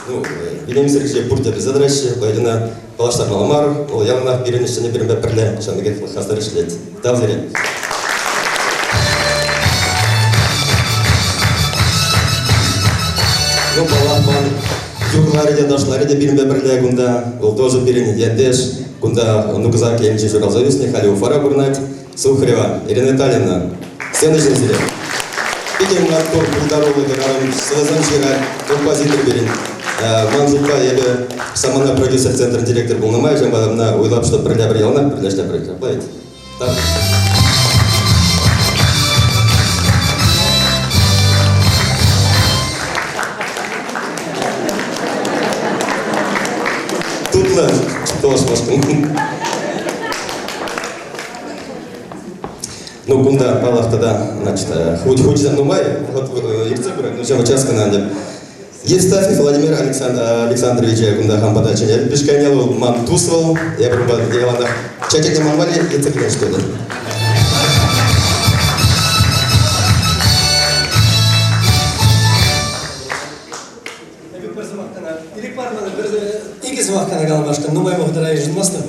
Ну, Вениамин Сергеевич пурте пӗлсе тӑраҫҫӗ, Владина паллаштармалла мар, вӑл яланах пирӗн ӗҫчене пирӗнпе пӗрле ҫавӑн пекех хастар ӗҫлет. Тав сире. Ну, паллах, ман юрларӗ те, ташларӗ те пирӗнпе пӗрле кунта. Вӑл тоже пирӗн ентеш. Кунта Нукзак енче ҫуралса ӳснӗ, халӗ Уфара пурӑнать. Сухарева Ирина Витальевна, сцена ҫине сире. Питӗ маттур, пултаруллӑ хӗрарӑм, сӑвӑсем ҫырать, композитор пирӗн. Ман шутпа, эпӗ Самана продюсер центрӗн директор пулнӑ май, ҫавӑнпа ӑна уйлап, что пӗрле пӗр яланах пӗрле ӗҫлепӗр. Ҫапла ведь? Тутлӑ тӑвашмашкӑн. Ну, кунта, паллах, тата, значит, хуть хуть нумай, вӑхӑт иртсе пырать, но ҫав час кӑна ӗнтӗ. Евстафий Владимир Александровича кунта хам пата чӗнетӗп. Пишкайне вӑл ман тус вӑл, эпир унпа яланах чечекне ман валли ертсе килен что-то. Эпӗ пӗр сӑмах кӑна, ирӗк пар мана пӗр икӗ сӑмах кӑна каламашкӑн нумай вӑхӑтра йышӑнмастӑп.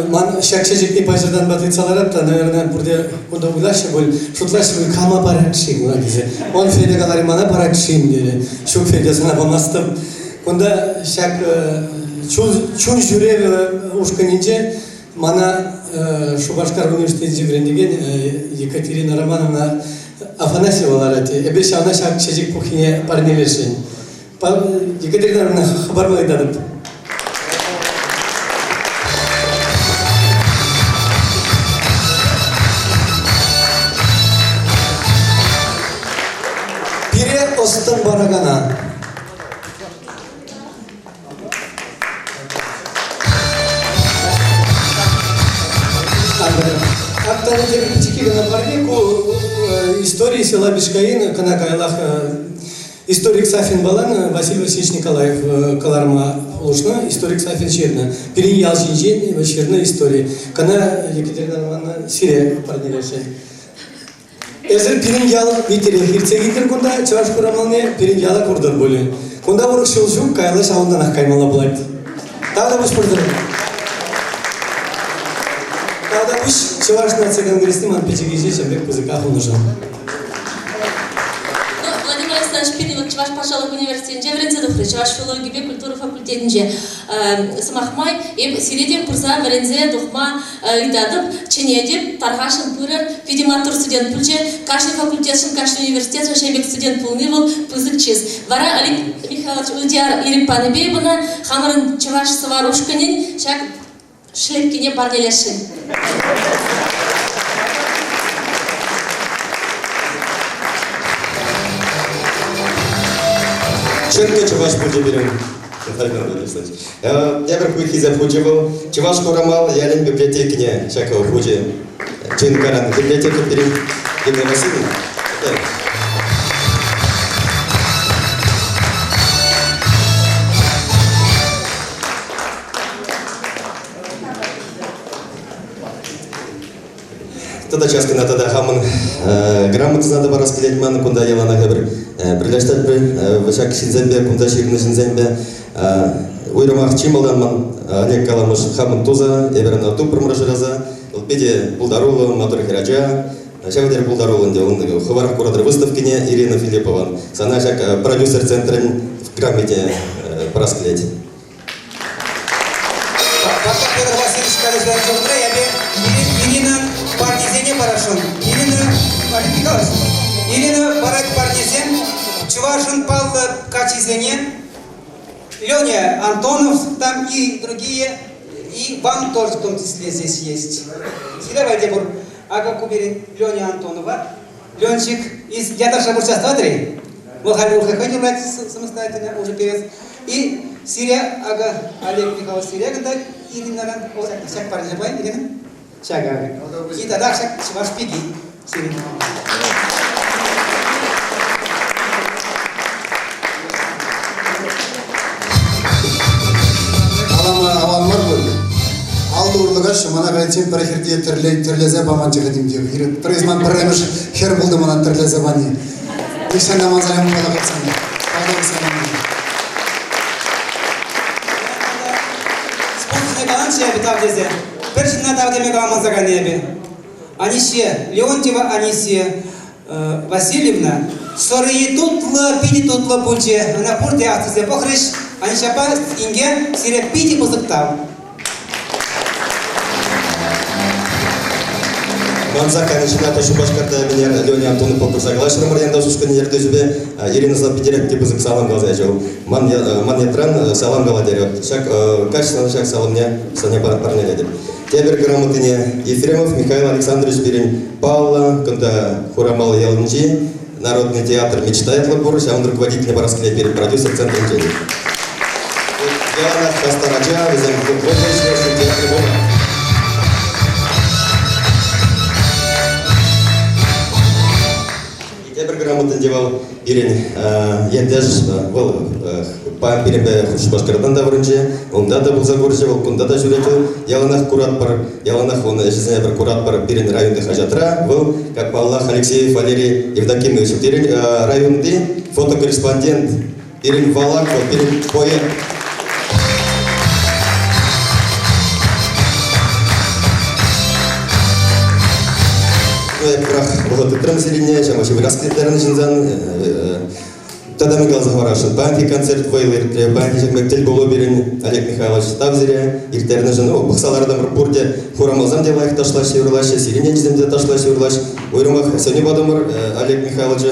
Ман ҫак чечекне паҫӑртанпа тытса ларап та, наверное, пурте кунта уйлаҫҫӗ пуль, шутлаҫҫӗ пуль, кама парать-ши куна тесе. Он Федя каларӗ, мана парать-шим терӗ. Ҫук, Федя, сана памастӑп. Кунта ҫак чун ҫӳревӗ ушкӑнӗнче мана Шупашкар университетӗнче вӗрентекен Екатерина Романовна Афанасьева ларать. Эпӗ ҫавна ҫак чечек пуххине парнелесшӗн. Екатерина Ивановна, хӑпарма ыйтатӑп. Пире ӑс-тӑн паракана. кӑна парне ку истории села Бишкаин кӑна каялах историк Сафин балан Василий Васильевич Николаев кӑларма пулӑшнӑ. Историк Сафин ҫырнӑ. Пирӗн ял ҫинчен ҫырнӑ истори. Кӑна Екатерина Ивановна сире парнелесшӗн. Эсир пирӗн ял витӗрех иртсе килтӗр кунта, Чӑваш Хурамалне, пирӗн яла куртӑр пулӗ. Кунта урӑх ҫул ҫук, каялла ҫавӑнтанах каймалла пулать. Тавтапуҫ пурсӑр. Тавтапуҫ Чӑваш наци конгресне ман пӗчӗк ӗҫе ҫав пек пысӑка хунӑшӑн. Ну, Владимир Александрович пирӗн вот Чӑваш патшалӑх университетӗнче вӗренсе тухрӗ, Чӑваш филологипе культура факультетӗнче. Сӑмах май, эп сире те пырса вӗренсе тухма ыйтатӑп, чӗнетӗп, тархасшӑн пырӑр. Питӗ маттур студент пулчӗ. Кашни факультетшӑн, кашни университетшӑн ҫав пек студент пулни вӑл пысӑк чыс. Вара Олег Михайлович Ульдияр ирӗк панипе эп ӑна хамӑрӑн чӑваш сӑвар ушкӑнӗн ҫак шлепкине парнелесшӗн. Чӑнкӑ чӑваш пулчӗ пирӗн. Тепӗр хисеп хучӗ вӑл Чӑваш Хурамал ялӗн библиотекине ҫак хучӗ. Чынкаран библиотека пирӗн Елена Васильевна. Тата час кӑна тата хамӑн грамотӑна та парас килет ман кунта яланах эпир пӗрлештерпӗр ҫак ҫынсемпе, кунта ҫырнӑ ҫынсемпе. Уйрӑмах чи малтан ман Олег Каламыш хамӑн туса, эпир ӑна тупрӑмӑр шыраса. Вӑл питӗ пултаруллӑ, маттур хӗрача. Ҫав тери пултаруллӑ ӗнтӗ ун хӑварах куратӑр выставкине Ирина Филиппован. Сана ҫак продюсер центрӗн грамоте парас килет. Пока Петр Васильевич калаҫса чухне эпӗ Ирина парнисене парасшӑн. Ирина, Олег Николаевич, Ирина парать парнесем чӑвашӑн паллӑ каччисене Леня Антонов там и другие, и вам тоже в том числе здесь есть. Давайте пур. Акӑ ку пирӗн Леня Антонова. Ленчик из яташа пырса тӑтри. Вӑл халь урӑх хӑй юрлать самостоятельно уже певец. И сире, ага, Олег Михайлович сире кунта Иринаран ҫак парне пай, Ирина? Ҫак ага. И тата ҫак чӑваш пики сирӗн. Калама аван мар пуль. Аллӑ урлӑ каҫҫӑ мана кайиччен пӗр хӗрте тӗрлесе паманччӗ-ха тем Пӗр ман пӗрремӗш хӗр пултӑм ӑна тӗрлесе пани. Нихҫан та манса ямалла хӑтсан. Спонсорне каланччӗ эпӗ тав тесе. Пӗр ҫынна тав теме каламанса кайнӑ эпӗ. Аниҫҫе, Леонтьева Анисия Васильевна сӑри тутлӑ, питӗ тутлӑ пулчӗ. Ӑна пурте астусе пӑхрӗҫ. Аниҫҫапа инке сире питӗ пысӑк тав. Манса кайнӑ ҫынна та Шупашкарта Венера Леня Антоновпа курса калаҫрӑмӑр янташ ушкӑнӗн ертӳҫипе Ирина Славпитерек те пысӑк салам каласа ячӗ. Ман, ман ятран салам кала терӗ. Ҫак каҫ сана ҫак саламне сане парнелетӗп. Тепӗр грамотине Ефремов Михаил Александрович пирӗн паллӑ кунта Хурамал ялӗнчи Народный театр мечта ятлӑ пур, ҫавӑн руководителӗ парас килет пирӗн продюсер центрӗнчен. Яланах хастар ача, вӗсем вӑйлӑ ӗҫлеҫҫӗ, театр пур. Тепӗр грамотӑн те вӑл пирӗн ентеш, вӑл пирӗнпе Шупашкартан та вырӑнче, унта та пулса курчӗ, вӑл кунта та ҫӳрет вӑл. Яланах куратпӑр, яланах ун ӗҫӗсене пӗр куратпӑр пирӗн районти хаҫатра. Вӑл, как паллах, Алексеев Валерий Евдокимович, пирӗн районти фотокорреспондент, пирӗн Валак вӑл, пирӗн поэт. Пурах вӑхӑт тытрӑм сирене, ҫавӑнпа ҫывӑрас килтернӗ ҫынсан. Тата мӗн каласа хӑварасшӑн, паянхи концерт вӑйлӑ иртрӗ, паянхи ҫак пек тӗлпулу пирӗн Олег Михайлович тав сире ирттернӗшӗн. Ну, пӑхса лартӑмӑр пурте хурамалсем те лайӑх ташлаҫҫӗ, юрлаҫҫӗ, сирӗн енчисем те ташлаҫҫӗ, юрлаҫҫӗ. Уйрӑмах сӗнӳ патӑмӑр Олег Михайловича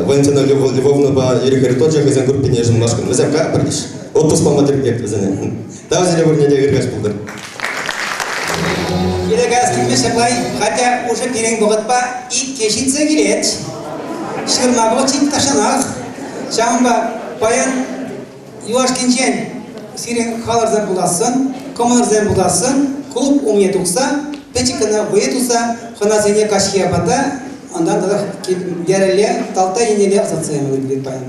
Валентина Львовнӑпа Юрий Харитоновича хӑйсен группине йышӑнмашкӑн. Вӗсем кайӑпӑр теҫ. Отпуск пама тӗрӗк вӗсене. Тав сире пурне те ыр каҫ пултӑр. Киле каяс килмест ҫапла, хотя уже пирӗн вӑхӑтпа икке ҫитсе килет. Ҫырма вӑхӑт ҫитнӗ тахҫанах. Ҫавӑнпа паян юлашкинчен сирӗн халӑрсем пулассӑн, кӑмӑлӑрсем пулассӑн клуб умне тухса. Пӗчӗк кӑна вӑйӑ туса хӑнасене каҫхи апата, унтан тата ярелле, Талта еннелле ӑсатса ямалли паян.